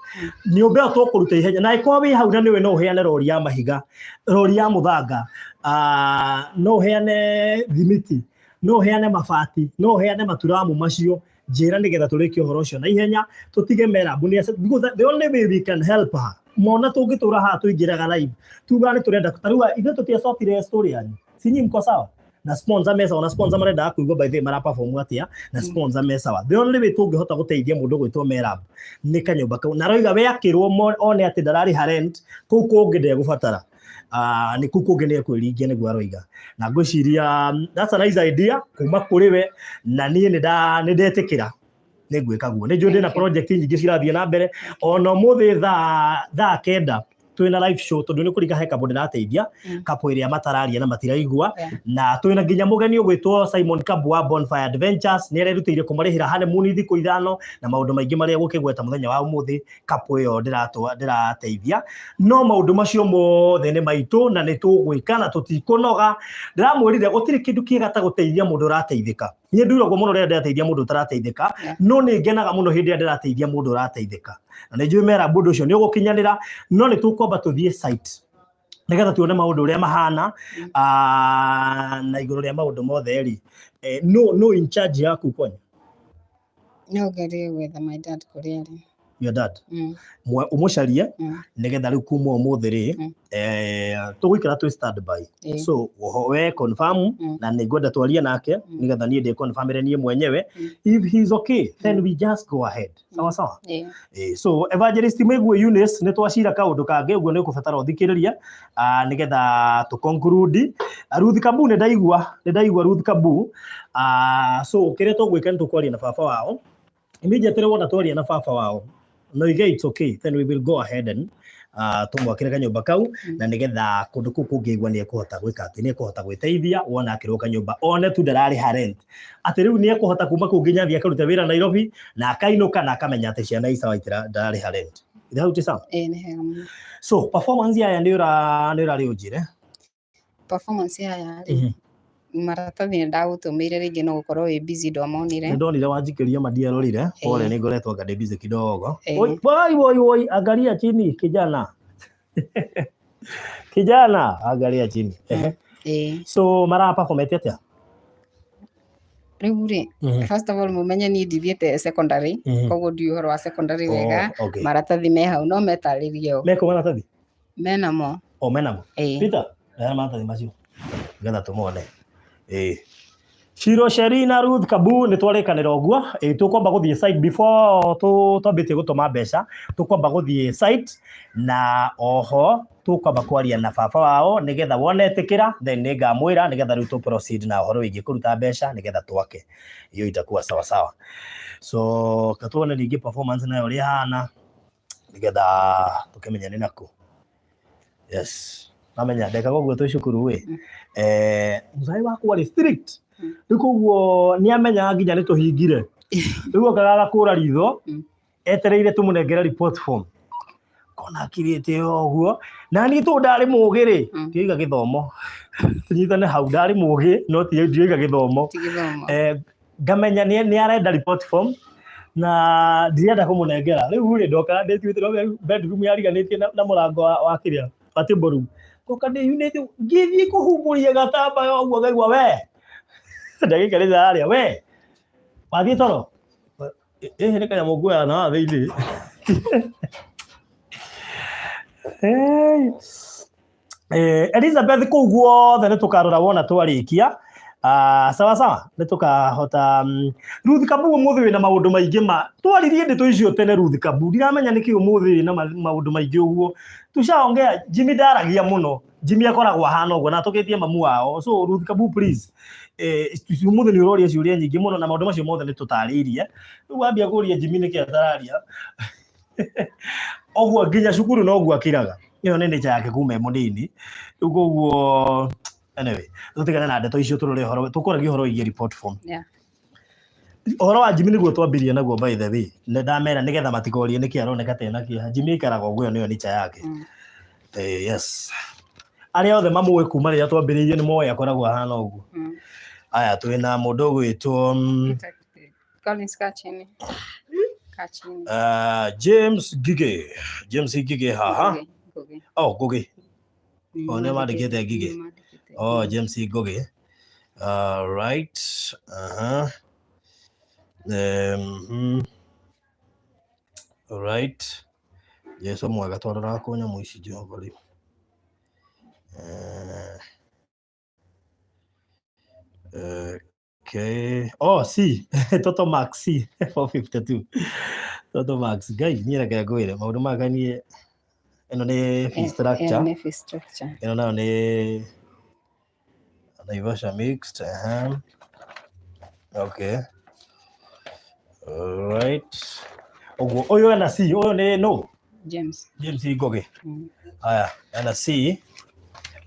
nyũmba ĩyo tũkũruta ihenya. Na ĩkorwo wĩ hau na nĩwe, no ũheane rori ya mahiga, rori ya mũthanga, no ũheane thimiti, no ũheane mabati, no ũheane maturamu macio, njĩra nĩgetha tũrĩkie ũhoro ũcio na ihenya, tũtige merabu nĩ because the only way we can help her mona tũngĩtũra haha tũingĩraga live tuga nĩ tũrenda ta rĩu ithuĩ tũtiacokire story yanyu, sinyi mko sawa na sponsor me sawa, na sponsor marenda kũigua by the way mara perform atĩa na sponsor me sawa. The only way tũngĩhota gũteithia mũndũ gwĩtwo Merab nĩ kanyũmba kau, na roiga we akĩrwo one atĩ ndararĩha rent kũu kũngĩ ndegũbatara. Ah, nĩ kũu kũngĩ nĩ ekwĩringia nĩguo aroiga, na ngwĩciria that's a nice idea kuma kũrĩ we, na niĩ nĩ ndetĩkĩra, nĩ ngwĩka guo. Nĩ njũĩ ndĩna Thank you. project nyingĩ cirathiĩ na mbere. Ona ũmũthĩ thaa 9 twĩna live show, tondũ nĩ kũringa he couple ndĩrateithia, couple ĩrĩa matararia na matiraigua, na twĩna nginya mũgeni ũgwĩtwo Simon Kabu wa Bonfire Adventures, nĩ arerutĩire kũmarĩhĩra honeymoon thikũ 5 na maũndũ maingĩ marĩa gũkĩgweta mũthenya wa ũmũthĩ couple ĩyo ndĩrateithia. No maũndũ macio mothe nĩ maitũ na nĩ tũgwĩka na tũtikũnoga. Ndĩramwĩrire gũtirĩ kĩndũ kĩega ta gũteithia mũndũ ũrateithĩka. Niĩ nduragwo mũno rĩrĩa ndĩrateithia mũndũ ũtarateithĩka, no nĩ ngenaga mũno hĩndĩ ĩrĩa ndĩrateithia mũndũ ũrateithĩka, na nĩ njũĩ mera mũndũ ũcio nĩ ũgũkinyanĩra. No nĩ tũkwamba tũthiĩ site nĩgetha tuone maũndũ ũrĩa mahana. Na igũrũ rĩa maũndũ mothe rĩ, no in charge yaku kwanyu? No ngerie gwetha my dad kũrĩa arĩ. Your dad? Ũmũcarie nĩgetha rĩu kuma ũmũthĩ rĩ, tũgũikara twĩ standby. So oho we confirm, na nĩ ngwenda twarie nake nĩgetha niĩ ndĩ confirmĩre niĩ mwenyewe. If he's okay, then we just go ahead. Sawa sawa? Ĩĩ. So Evangelist Mĩgwe Eunice, nĩ twacira kaũndũ kangĩ, ũguo nĩ ũkũbatara ũthikĩrĩrie nĩgetha tũ conclude. Ruth Kabu, nĩ ndaigua Ruth Kabu. So kĩrĩa tũgwĩka nĩ tũkwaria na baba wao immediately. Wona twaria na baba wao no ige it's okay, then we will go ahead and tũmwakĩre kanyũmba kau, na nĩgetha kũndũ kũu kũngĩigua nĩ ekũhota gwĩka atĩ nĩ ekũhota gwĩteithia. Wona akĩrwo kanyũmba one tu ndararĩha rent, atĩ rĩu nĩ ekũhota kuma kũu nginya athiĩ akarute wĩra Nairobi na akainũka na akamenya atĩ ciana isawa ndararĩha rent. Ithe hau ti sawa? Ĩĩ, nĩ hega mũno. So performance yaya nĩ ũrarĩ ũnjĩre. Performance yaya rĩ, maratathi nĩ ndagũtũmĩire, rĩngĩ no gũkorwo wĩ busy ndwamonire. Nĩ ndonire wanjikĩria ma ndiarorire, pole, nĩ ngoretwo anga ndĩ busy kidogo. Ĩĩ. Oi woi woi, angalia chini kijana, kijana, angalia chini. Ehe. Ĩĩ. So mara performete atĩa? Rĩu rĩ, first of all mũmenye niĩ ndithiĩte secondary, koguo ndiũĩ ũhoro wa secondary wega. Oh, okay. Maratathi me hau no metarĩrie o. Meko maratathi? Menamo. O menamo? Ĩĩ. Peter, rehe maratathi macio nĩgetha tũmone. Ĩĩ. Shiro Sherina Ruth Kabu, nĩ twarĩkanĩra ũguo. Ĩĩ, tũkwamba gũthiĩ site before twambĩtie gũtũma mbeca, tũkwamba gũthiĩ site na oho tũkwamba kwaria na baba wao nĩgetha wone etĩkĩra, then nĩ ngamwĩra nĩgetha rĩu tũ proceed na ũhoro wĩgiĩ kũruta mbeca nĩgetha twake. Hiyo itakuwa sawa sawa. So katuone ningĩ performance nayo ũrĩa ĩhana nĩgetha tũkĩmenye nĩ nakũ. Yes, namenya ndekaga ũguo twĩ cukuru ĩ, mũcai wakwa rĩ strict. Rĩu koguo nĩ amenyaga nginya nĩ tũhingire, rĩu okaga agakũra ritho etereire tũmũnengere report form, kona akirĩte ũguo. Na niĩ tondũ ndarĩ mũgĩ rĩ, ndioiga gĩthomo, tũnyitane hau, ndarĩ mũgĩ no ti ndioiga gĩthomo. Ti gĩthomo. Ngamenya nĩ arenda report form na ndirenda kũmũnengera. Rĩu rĩ, ndokaga ndĩtuĩte bedroom yariganĩtie na mũrango wa kĩrĩa wa table room, ngoka ndĩyunĩte ngĩthiĩ kũhumbũria gatambaya ũguo, ngaigua we ndagĩikarĩte harĩa, we wathiĩ toro ĩhĩ nĩ kanyamũ nguoya na haha thĩinĩ. Hey. Elizabeth kũu guothe nĩ tũkarora wona twarĩkia. Sawa sawa, nĩ tũkahota. Ruth Kabu, ũmũthĩ wĩna maũndũ maingĩ ma twaririe ndeto icio tene. Ruth Kabu, ndiramenya nĩkĩ ũmũthĩ wĩna maũndũ maingĩ ũguo. Tushaongea, Jimmy ndaragia mũno. Jimmy akoragwo ahana ũguo na atũkĩtie mamu wao. So Ruth Kabu, please, ũmũthĩ nĩ ũroria ciũria nyingĩ mũno na maũndũ macio mothe nĩ tũtarĩirie. Rĩu wambia kũria Jimmy nĩkĩ atararia ũguo, nginya cukuru noguo akiraga. Ĩyo nĩ nature yake kuma e mũnini. Rĩu koguo anyway, tũtigane na ndeto icio, tũrore ũhoro tũkũragia ũhoro wĩgiĩ report form. Ũhoro wa Jimmy nĩguo twambirie naguo, by the way. Nĩ ndamera nĩgetha matikorie nĩkĩ aroneka ta ena kĩeha. Jimmy aikaraga ũguo, ĩyo nĩyo nature yake. Yes, arĩa othe mamũĩ kuma rĩrĩa twambĩrĩirie nĩ moĩ akoragwo ahana ũguo. Aya, twĩna mũndũ ũgwĩtwo Collins, kaa chini. Kaa chini. James Ngigĩ, James Ngigĩ haha. Ngugi, Ngugi. Oh, Ngugi. Nĩ Oh, nĩ mandĩkĩte Ngigĩ. Nĩ mandĩkĩte. Oh, James Ngugi. Right. Right. Jesu mwega, twarora kũ nyamũ ici Jehova rĩu. Okay. Oh, C. Total Max C 452. Total Max. Ngai, niĩ reke ngwĩre maũndũ maya niĩ ĩno nĩ fee structure. Ĩyo nĩ fee structure. Ĩno nayo nĩ Naivasha mixed. Okay. Alright. Ũguo ũyũ ena C, ũyũ nĩ no James. James Ngugi. Aya, ena C.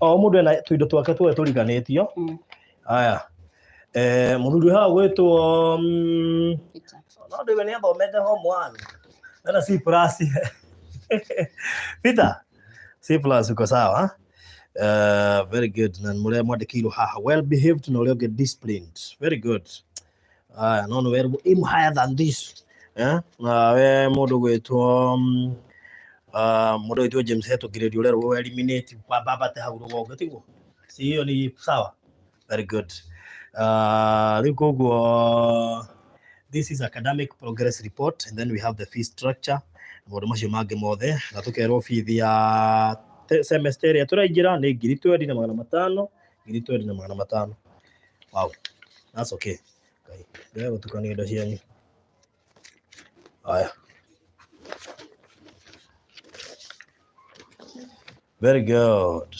O mũndũ ena tũindo twake tuothe tũriganĩtio. Aya. Mũthuri haha gwĩtwo Peter. No ndĩwe nĩ athomete form 1. Ena C plus. Peter, C plus, uko sawa? Very good. Na mũrĩa mwandĩkĩirwo haha well behaved na ũrĩa ũngĩ disciplined. Very good. Aya, no nĩ werwo aim higher than this. Eh? Na we mũndũ gwĩtwo mũndũ gwĩtwo James Hetũkĩrĩrio ũrerwo eliminate kwambambate hau rũgongo, tiguo? Si hiyo ni sawa? Very good. Rĩu koguo this is academic progress report and then we have the fee structure, maũndũ macio mangĩ mothe, na tũkerwo bithi ya semester ĩrĩa tũraingĩra nĩ 20,500, 20,500. Wow, that's okay. Ngai, ndĩrenda gũtukania indo cianyu. Haya. Very good.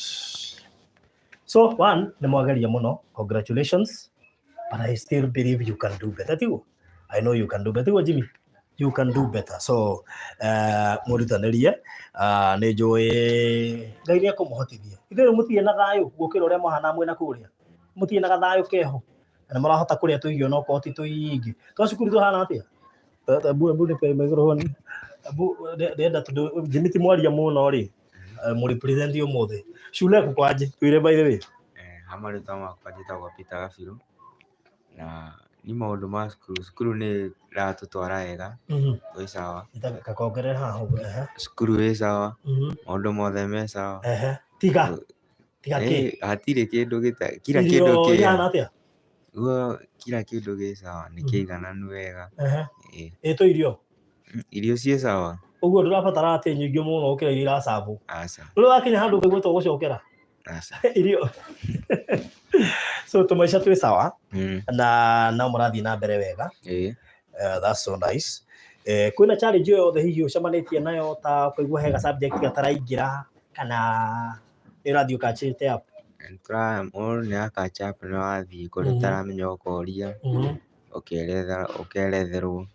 So one, nĩ mwageria mũno. Congratulations. But I still believe you can do better. Tiguo? I know you can do better. Tiguo, Jimmy? You can do better. So, mũrutanĩrie. Nĩ njũĩ Ngai nĩ ekũmũhotithia. Ithuĩ mũtirĩ na thayũ gũkĩra ũrĩa mũhana mwĩna kũrĩa. Mũtirĩ na gathayũ keho. Na nĩ mũrahota kũrĩa tũirio no korwo ti tũingĩ. Twa cukuru tũhana atĩa? Ebu ebu nipe microphone. Ebu ndĩrenda tondũ Jimmy ti mwaria mũno rĩ. Mũrepresent ũmũthĩ. Shule kuko aje? Twĩre by the way. Ha marĩtwa makwa njĩtagwo Peter Gabiru, na ni maũndũ ma cukuru, cukuru nĩ ĩratũtwara wega, twĩ sawa. Kakongerere haha ũguo. Ehe. Cukuru ĩ sawa, maũndũ mothe me sawa. Ehe. Tiga. Tiga kĩ? Hatirĩ kĩndũ gĩta, kila Irio kĩndũ kĩ ihana atĩa? Guo kila kĩndũ gĩ sawa, nĩ kĩigananu wega. Ehe. Ĩ. Ĩ tũirio? Irio ciĩ sawa. Ũguo ndũrabatara atĩ nyingĩ mũno gũkĩra iria iracabwo. Aca. Rĩu wakinya handũ ũkaigua to gũcokera. Aca. Irio. So tũmaica twĩ sawa na no mũrathiĩ na mbere wega. Ĩ. That's so nice. Kwĩna challenge o yothe hihi ũcemanĩtie nayo ta ũkaigua he ga subject gataraingĩra kana nĩ ũrathiĩ ũkachĩte up? Mũndũ nĩ aka up nĩ wathiĩ kũrĩa ũtaramenya ũkoria, ũkeretherwo,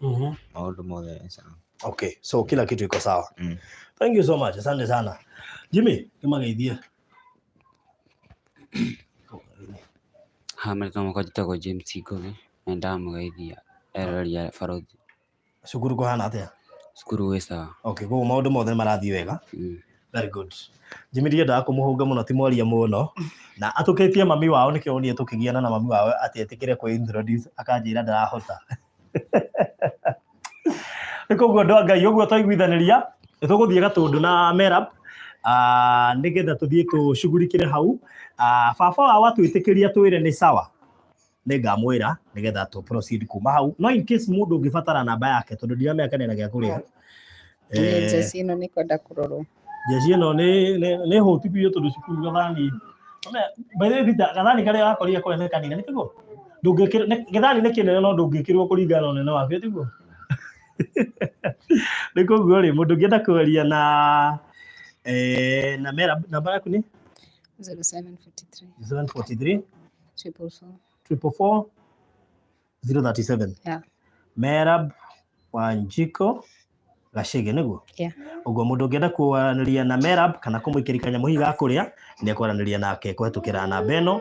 maũndũ mothe me sawa. Okay, so kila kitu iko sawa. Thank you so much. Asante sana. Jimmy, kĩmageithie. Ha marĩtwa makwa njĩtagwo James Ngugi na ndamũgeithia eroreri a Barũthi. Cukuru kũhana atĩa? Cukuru gwĩ sawa. Okay, koguo maũndũ mothe nĩ marathiĩ wega. Very good. Jimmy ndiendaga kũmũhũnga mũno, ti mwaria mũno na atũkĩtie mami wao nĩkĩo wonire tũkĩgiana na mami wao atĩ etĩkĩre kwĩ introduce akanjĩra ndarahota. Nĩ koguo andũ a Ngai, ũguo twaiguithanĩria nĩ tũgũthiĩ Gatũndũ na Merab nĩgetha tũthiĩ tũcugurikĩre hau. Baba wao atwĩtĩkĩria twĩre nĩ sawa, nĩ ngamwĩra nĩgetha tũ proceed kuma hau, no in case mũndũ ũngĩbatara namba yake tondũ ndiramenya kana ena gĩa kũrĩa. Nĩ jeci ĩno nĩ kwenda kũrorwo. Jeshi ĩno nĩ hũtu biũ tondũ cukuru gathani. By the way, Peter, gathani karĩa wakorire kũrĩa nĩ kanini, nĩ tiguo? Ndũngĩkĩrwo, gĩthani nĩ kĩnene no ndũngĩkĩrwo kũringana na ũnene wakĩo, tiguo? Nĩ koguo rĩ, mũndũ ũngĩenda kwaria na na Mera, namba yaku nĩ? 0743 743 444 444 037. Yeah. Merab Wanjiko Gacege nĩguo? Yeah. Ũguo mũndũ ũngĩenda kwaranĩria na Merab kana kũmũikĩria kanyamũ hihi ga kũrĩa nĩ ekwaranĩria nake kũhetũkĩra namba ĩno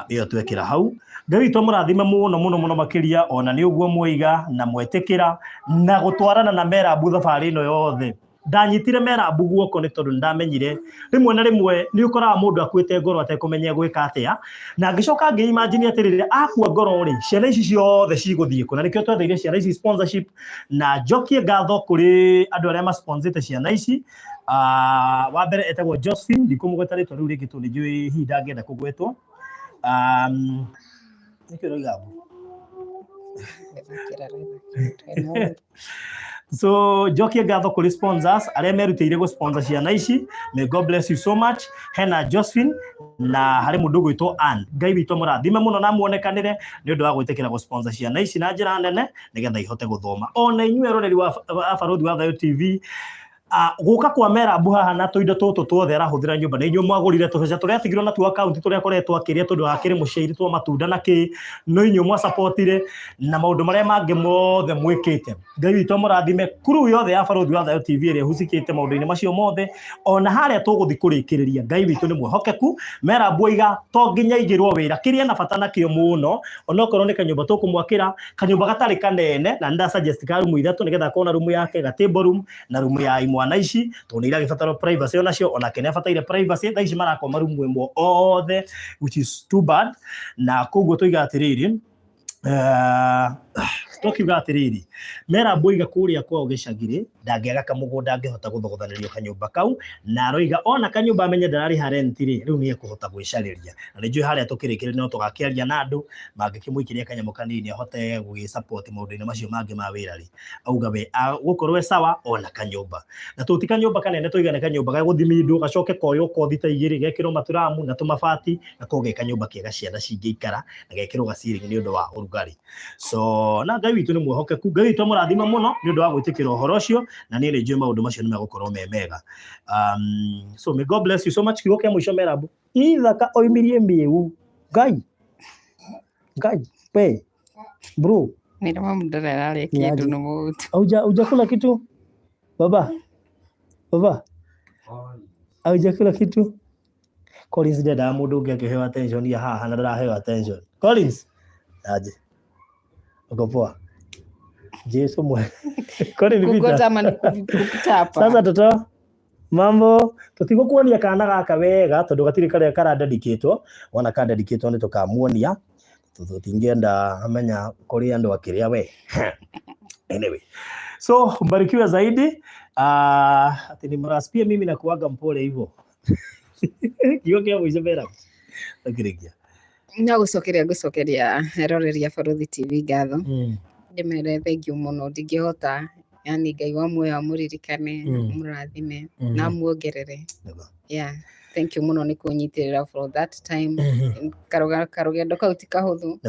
ĩyo twekĩra hau. Ngai witũ amũrathime mũno mũno mũno makĩria ona nĩ ũguo mwaiga na mwetĩkĩra na gũtwarana na Merab thabarĩ ĩno yothe. Ndanyitire Merabu guoko nĩ tondũ nĩndamenyire rĩmwe na rĩmwe nĩ ũkoraga mũndũ akuĩte ngoro atekũmenya gwĩka atĩa, na ngĩcoka ngĩ-imagine atĩrĩrĩ, akua ngoro rĩ, ciana ici ciothe cigũthiĩ kũ? Na nĩkĩo twetheire ciana ici sponsorship, na njokie ngatho kũrĩ andũ arĩa masponsĩte ciana ici. Wa mbere etagwo Josephine, ndikũmũgweta rĩtwa rĩu rĩngĩ tondũ nĩnjũĩ hihi ndangĩenda kũgwetwo. Nĩkĩ ũroiga mbu? So njokie ngatho kũrĩ sponsors arĩa merutĩire gũ sponsor ciana ici. May God bless you so much. Hena Josephine na harĩ mũndũ ũgwĩtwo Ann. Ngai witũ amũrathime mũno na muonekanĩre nĩ ũndũ wa gwĩtĩkĩra gũ sponsor ciana ici na njĩra nene nĩgetha ihote gũthoma. Ona inyuĩ eroreri wa Barũthi wa Thayũ TV, gũka kwa Merabu haha na tũindo tũtũ tuothe arahũthĩra nyũmba nĩ inyuĩ mwagũrire tũbeca tũrĩa atigirwo natuo akaunti tũrĩa akoretwo akĩrĩa tondũ akĩrĩ mũciari twa matunda na kĩ no inyuĩ mwasapotire na maũndũ marĩa mangĩ mothe mwĩkĩte. Ngai witũ amũrathime crew yothe ya Barũthi wa Thayũ TV ĩrĩa ĩhucikĩte maũndũ-inĩ macio mothe ona harĩa tũgũthiĩ kũrĩkĩrĩria. Ngai witũ nĩ mwĩhokeku. Merabu oiga to nginya aigĩrwo wĩra kĩrĩa na bata nakĩo mũno onokorwo nĩ kanyũmba tũkũmwakĩra kanyũmba gatarĩ kanene na nĩ suggest ka rumu ithatũ nĩgetha akorwo na rumu yake ga table room na rumu ya imwana ici tondũ nĩ iragĩbatara privacy onacio onake nĩ abataire privacy. Thaa ici marakoma rumu ĩmwe othe, which is too bad. Na koguo tũiga atĩrĩrĩ, tũkiuga atĩrĩrĩ, Mera Mboiga kũrĩa kwao gĩcagi-rĩ ndangĩaga kamũgũnda angĩhota gũthogothanĩrio kanyũmba kau, na aroiga ona kanyũmba amenye ndararĩha rent rĩ, rĩu nĩ ekũhota gwĩcarĩria. Na nĩ njũĩ harĩa tũkĩrĩkĩrĩria no tũgakĩaria na andũ mangĩkĩmũikĩria kanyamũ kanini ahote gũgĩ support maũndũ-inĩ macio mangĩ ma wĩra rĩ, auga we gũkorwo e sawa ona kanyũmba. Na tũti kanyũmba kanene tũiga nĩ kanyũmba ga gũthimindwo gacoke koywo kothi ta igĩrĩ gekĩrwo maturamu na tũmabati gakorwo ge kanyũmba kega ciana cingĩikara na gekĩrwo ga ceiling nĩ ũndũ wa ũrugarĩ. So na Ngai witũ nĩ mwĩhokeku, Ngai witũ amũrathime mũno nĩ ũndũ wa gwĩtĩkĩra ũhoro ũcio, na niĩ nĩ njũĩ maũndũ macio nĩ megũkorwo me mega. So may God bless you so much. Kiugo kĩa mũico Merabu, ithaka oimirie mĩu Ngai Ngai we bro. Nĩrĩma mũndũ ararĩa kĩndũ nĩ mũtu. Hujakula kitu baba? Baba, hujakula kitu? Collins ndendaga mũndũ ũngĩ akĩheo attention ya haha na ndaraheo attention. Collins, aje. Uko poa? Jesu mwe. Kwani ni vita? Kugota ama ni kutapa? Sasa toto, mambo tũtigũkuonia kana gaka wega tondũ gatirĩ karĩa karadedicatwo, wona kadedicatwo nĩ tũkamuonia tũtingĩenda amenya kũrĩ andũ akĩrĩa we. Anyway, so mbarikiwe zaidi. Ati ni mraspia mimi na kuaga mpole hivyo. Kiugo kĩa mũico Mera. Takĩrĩkia. No gũcokeria ngũcokeria eroreri a Barũthi TV ngatho. Ndĩmere thengiũ mũno, ndingĩhota yani Ngai wa muoyo amũririkane, amũrathime na amuongerere. Yeah, thank you mũno nĩ kũnyitĩrĩra for that time. Karũgendo kau ti kahũthũ.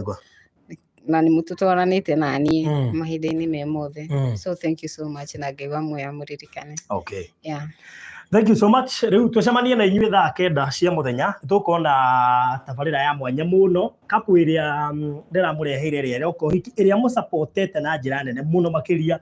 Na nĩ mũtũtwaranĩte na niĩ mahinda-inĩ me mothe. So thank you so much na Ngai wa muoyo amũririkane. Okay. Yeah. Thank you so much. Rĩu tũcemanie na inyuĩ thaa 9 cia mũthenya. Tũkona tabarĩra ya mwanya mũno, kapu ĩrĩa ndĩramũreheire ĩrĩa ĩroka ũhiki, ĩrĩa mũsupportete na njĩra nene mũno makĩria,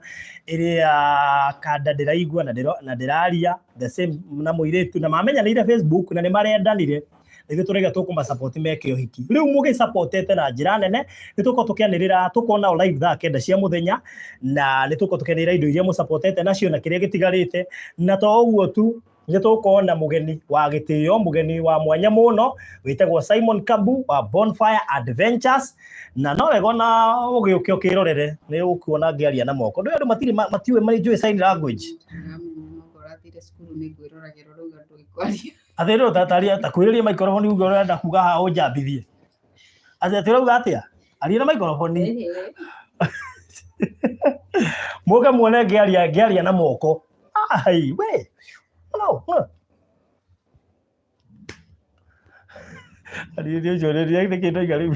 ĩrĩa kanda ndĩraigua na ndĩraria the same na mũirĩtu na mamenyanĩire Facebook na nĩ marendanire. Ithuĩ tũraiga tũkũma meke ũhiki. Rĩu mũgĩsupportete na njĩra nene, nĩ tũkorwo tũkĩanĩrĩra, tũkona live thaa 9 cia mũthenya, na nĩ tũkorwo tũkĩanĩrĩra indo iria mũsupportete nacio na kĩrĩa gĩtigarĩte. Na to ũguo tu, nĩ tũgũkorwo na mũgeni wa gĩtĩo, mũgeni wa mwanya mũno wĩtagwo Simon Kabu wa Bonfire Adventures, na no wega ona ũgĩũke ũkĩrorere, nĩ ũkuona ngĩaria na moko. Ndũĩ andũ matirĩ matiũĩ nĩ njũĩ sign language. Atĩ rĩu taria takwĩrĩria microphone uge ũrenda kuga haha ũnjambithie. Atĩ atĩ ũrauga atĩa? Aria na microphone. Mũke muone ngĩaria na moko. Ai we. No, no. Ariũria ũcio nĩ kĩndũ iga rĩu.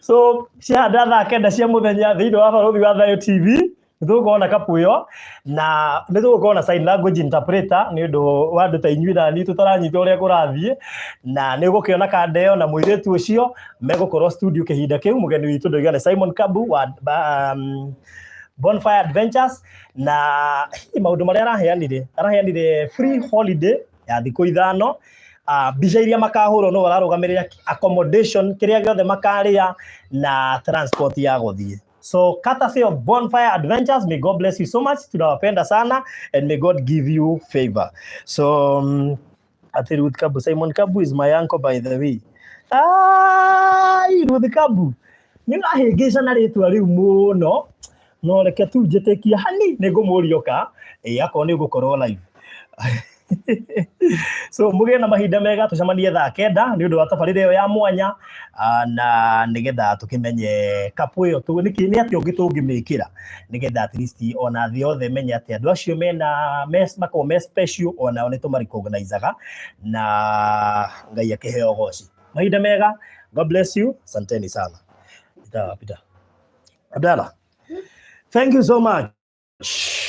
So ciahanda thaa 9 cia mũthenya thĩinĩ wa Barũthi wa Thayũ TV nĩ tũgũkorwo na kapu ĩyo, na nĩ tũgũkorwo na sign language interpreter nĩ ũndũ wa andũ ta inyuĩ na niĩ tũtaranyita ũrĩa kũrathiĩ, na nĩ ũgũkĩona kanda ĩyo na mũirĩtu ũcio megũkorwo studio kĩhinda kĩu. Mũgeni witũ ndoiga nĩ Simon Kabu wa Bonfire Adventures, na hihi maũndũ marĩa araheanire, araheanire free holiday ya thikũ 5, mbica iria makahũrwo no ararũgamĩrĩra, accommodation, kĩrĩa gĩothe makarĩa na transport ya gũthiĩ. So courtesy of Bonfire Adventures, may God bless you so much. Tunawapenda sana and may God give you favor. So ati Ruth Kabu, Simon Kabu is my uncle, by the way. Ai, Ruth Kabu, nĩ ũrahĩngĩca na rĩtwa rĩu mũno, no reke tu njĩtĩkie hani nĩ ngũmũria ũka ĩ akorwo nĩ ũgũkorwo live. So mũgĩe na mahinda mega, tũcemanie thaa 9 nĩ ũndũ wa tabarĩra ĩyo ya mwanya, na nĩgetha tũkĩmenye kapu ĩyo nĩkĩ nĩ atĩa ũngĩ tũngĩmĩkĩra nĩgetha at least ona thĩ yothe menye atĩ andũ acio mena makoragwo me special, onao nĩ tũmarecognizaga na Ngai akĩheo goci. Mahinda mega, God bless you, asanteni sana. Peter, Peter. Abdalla, thank you so much.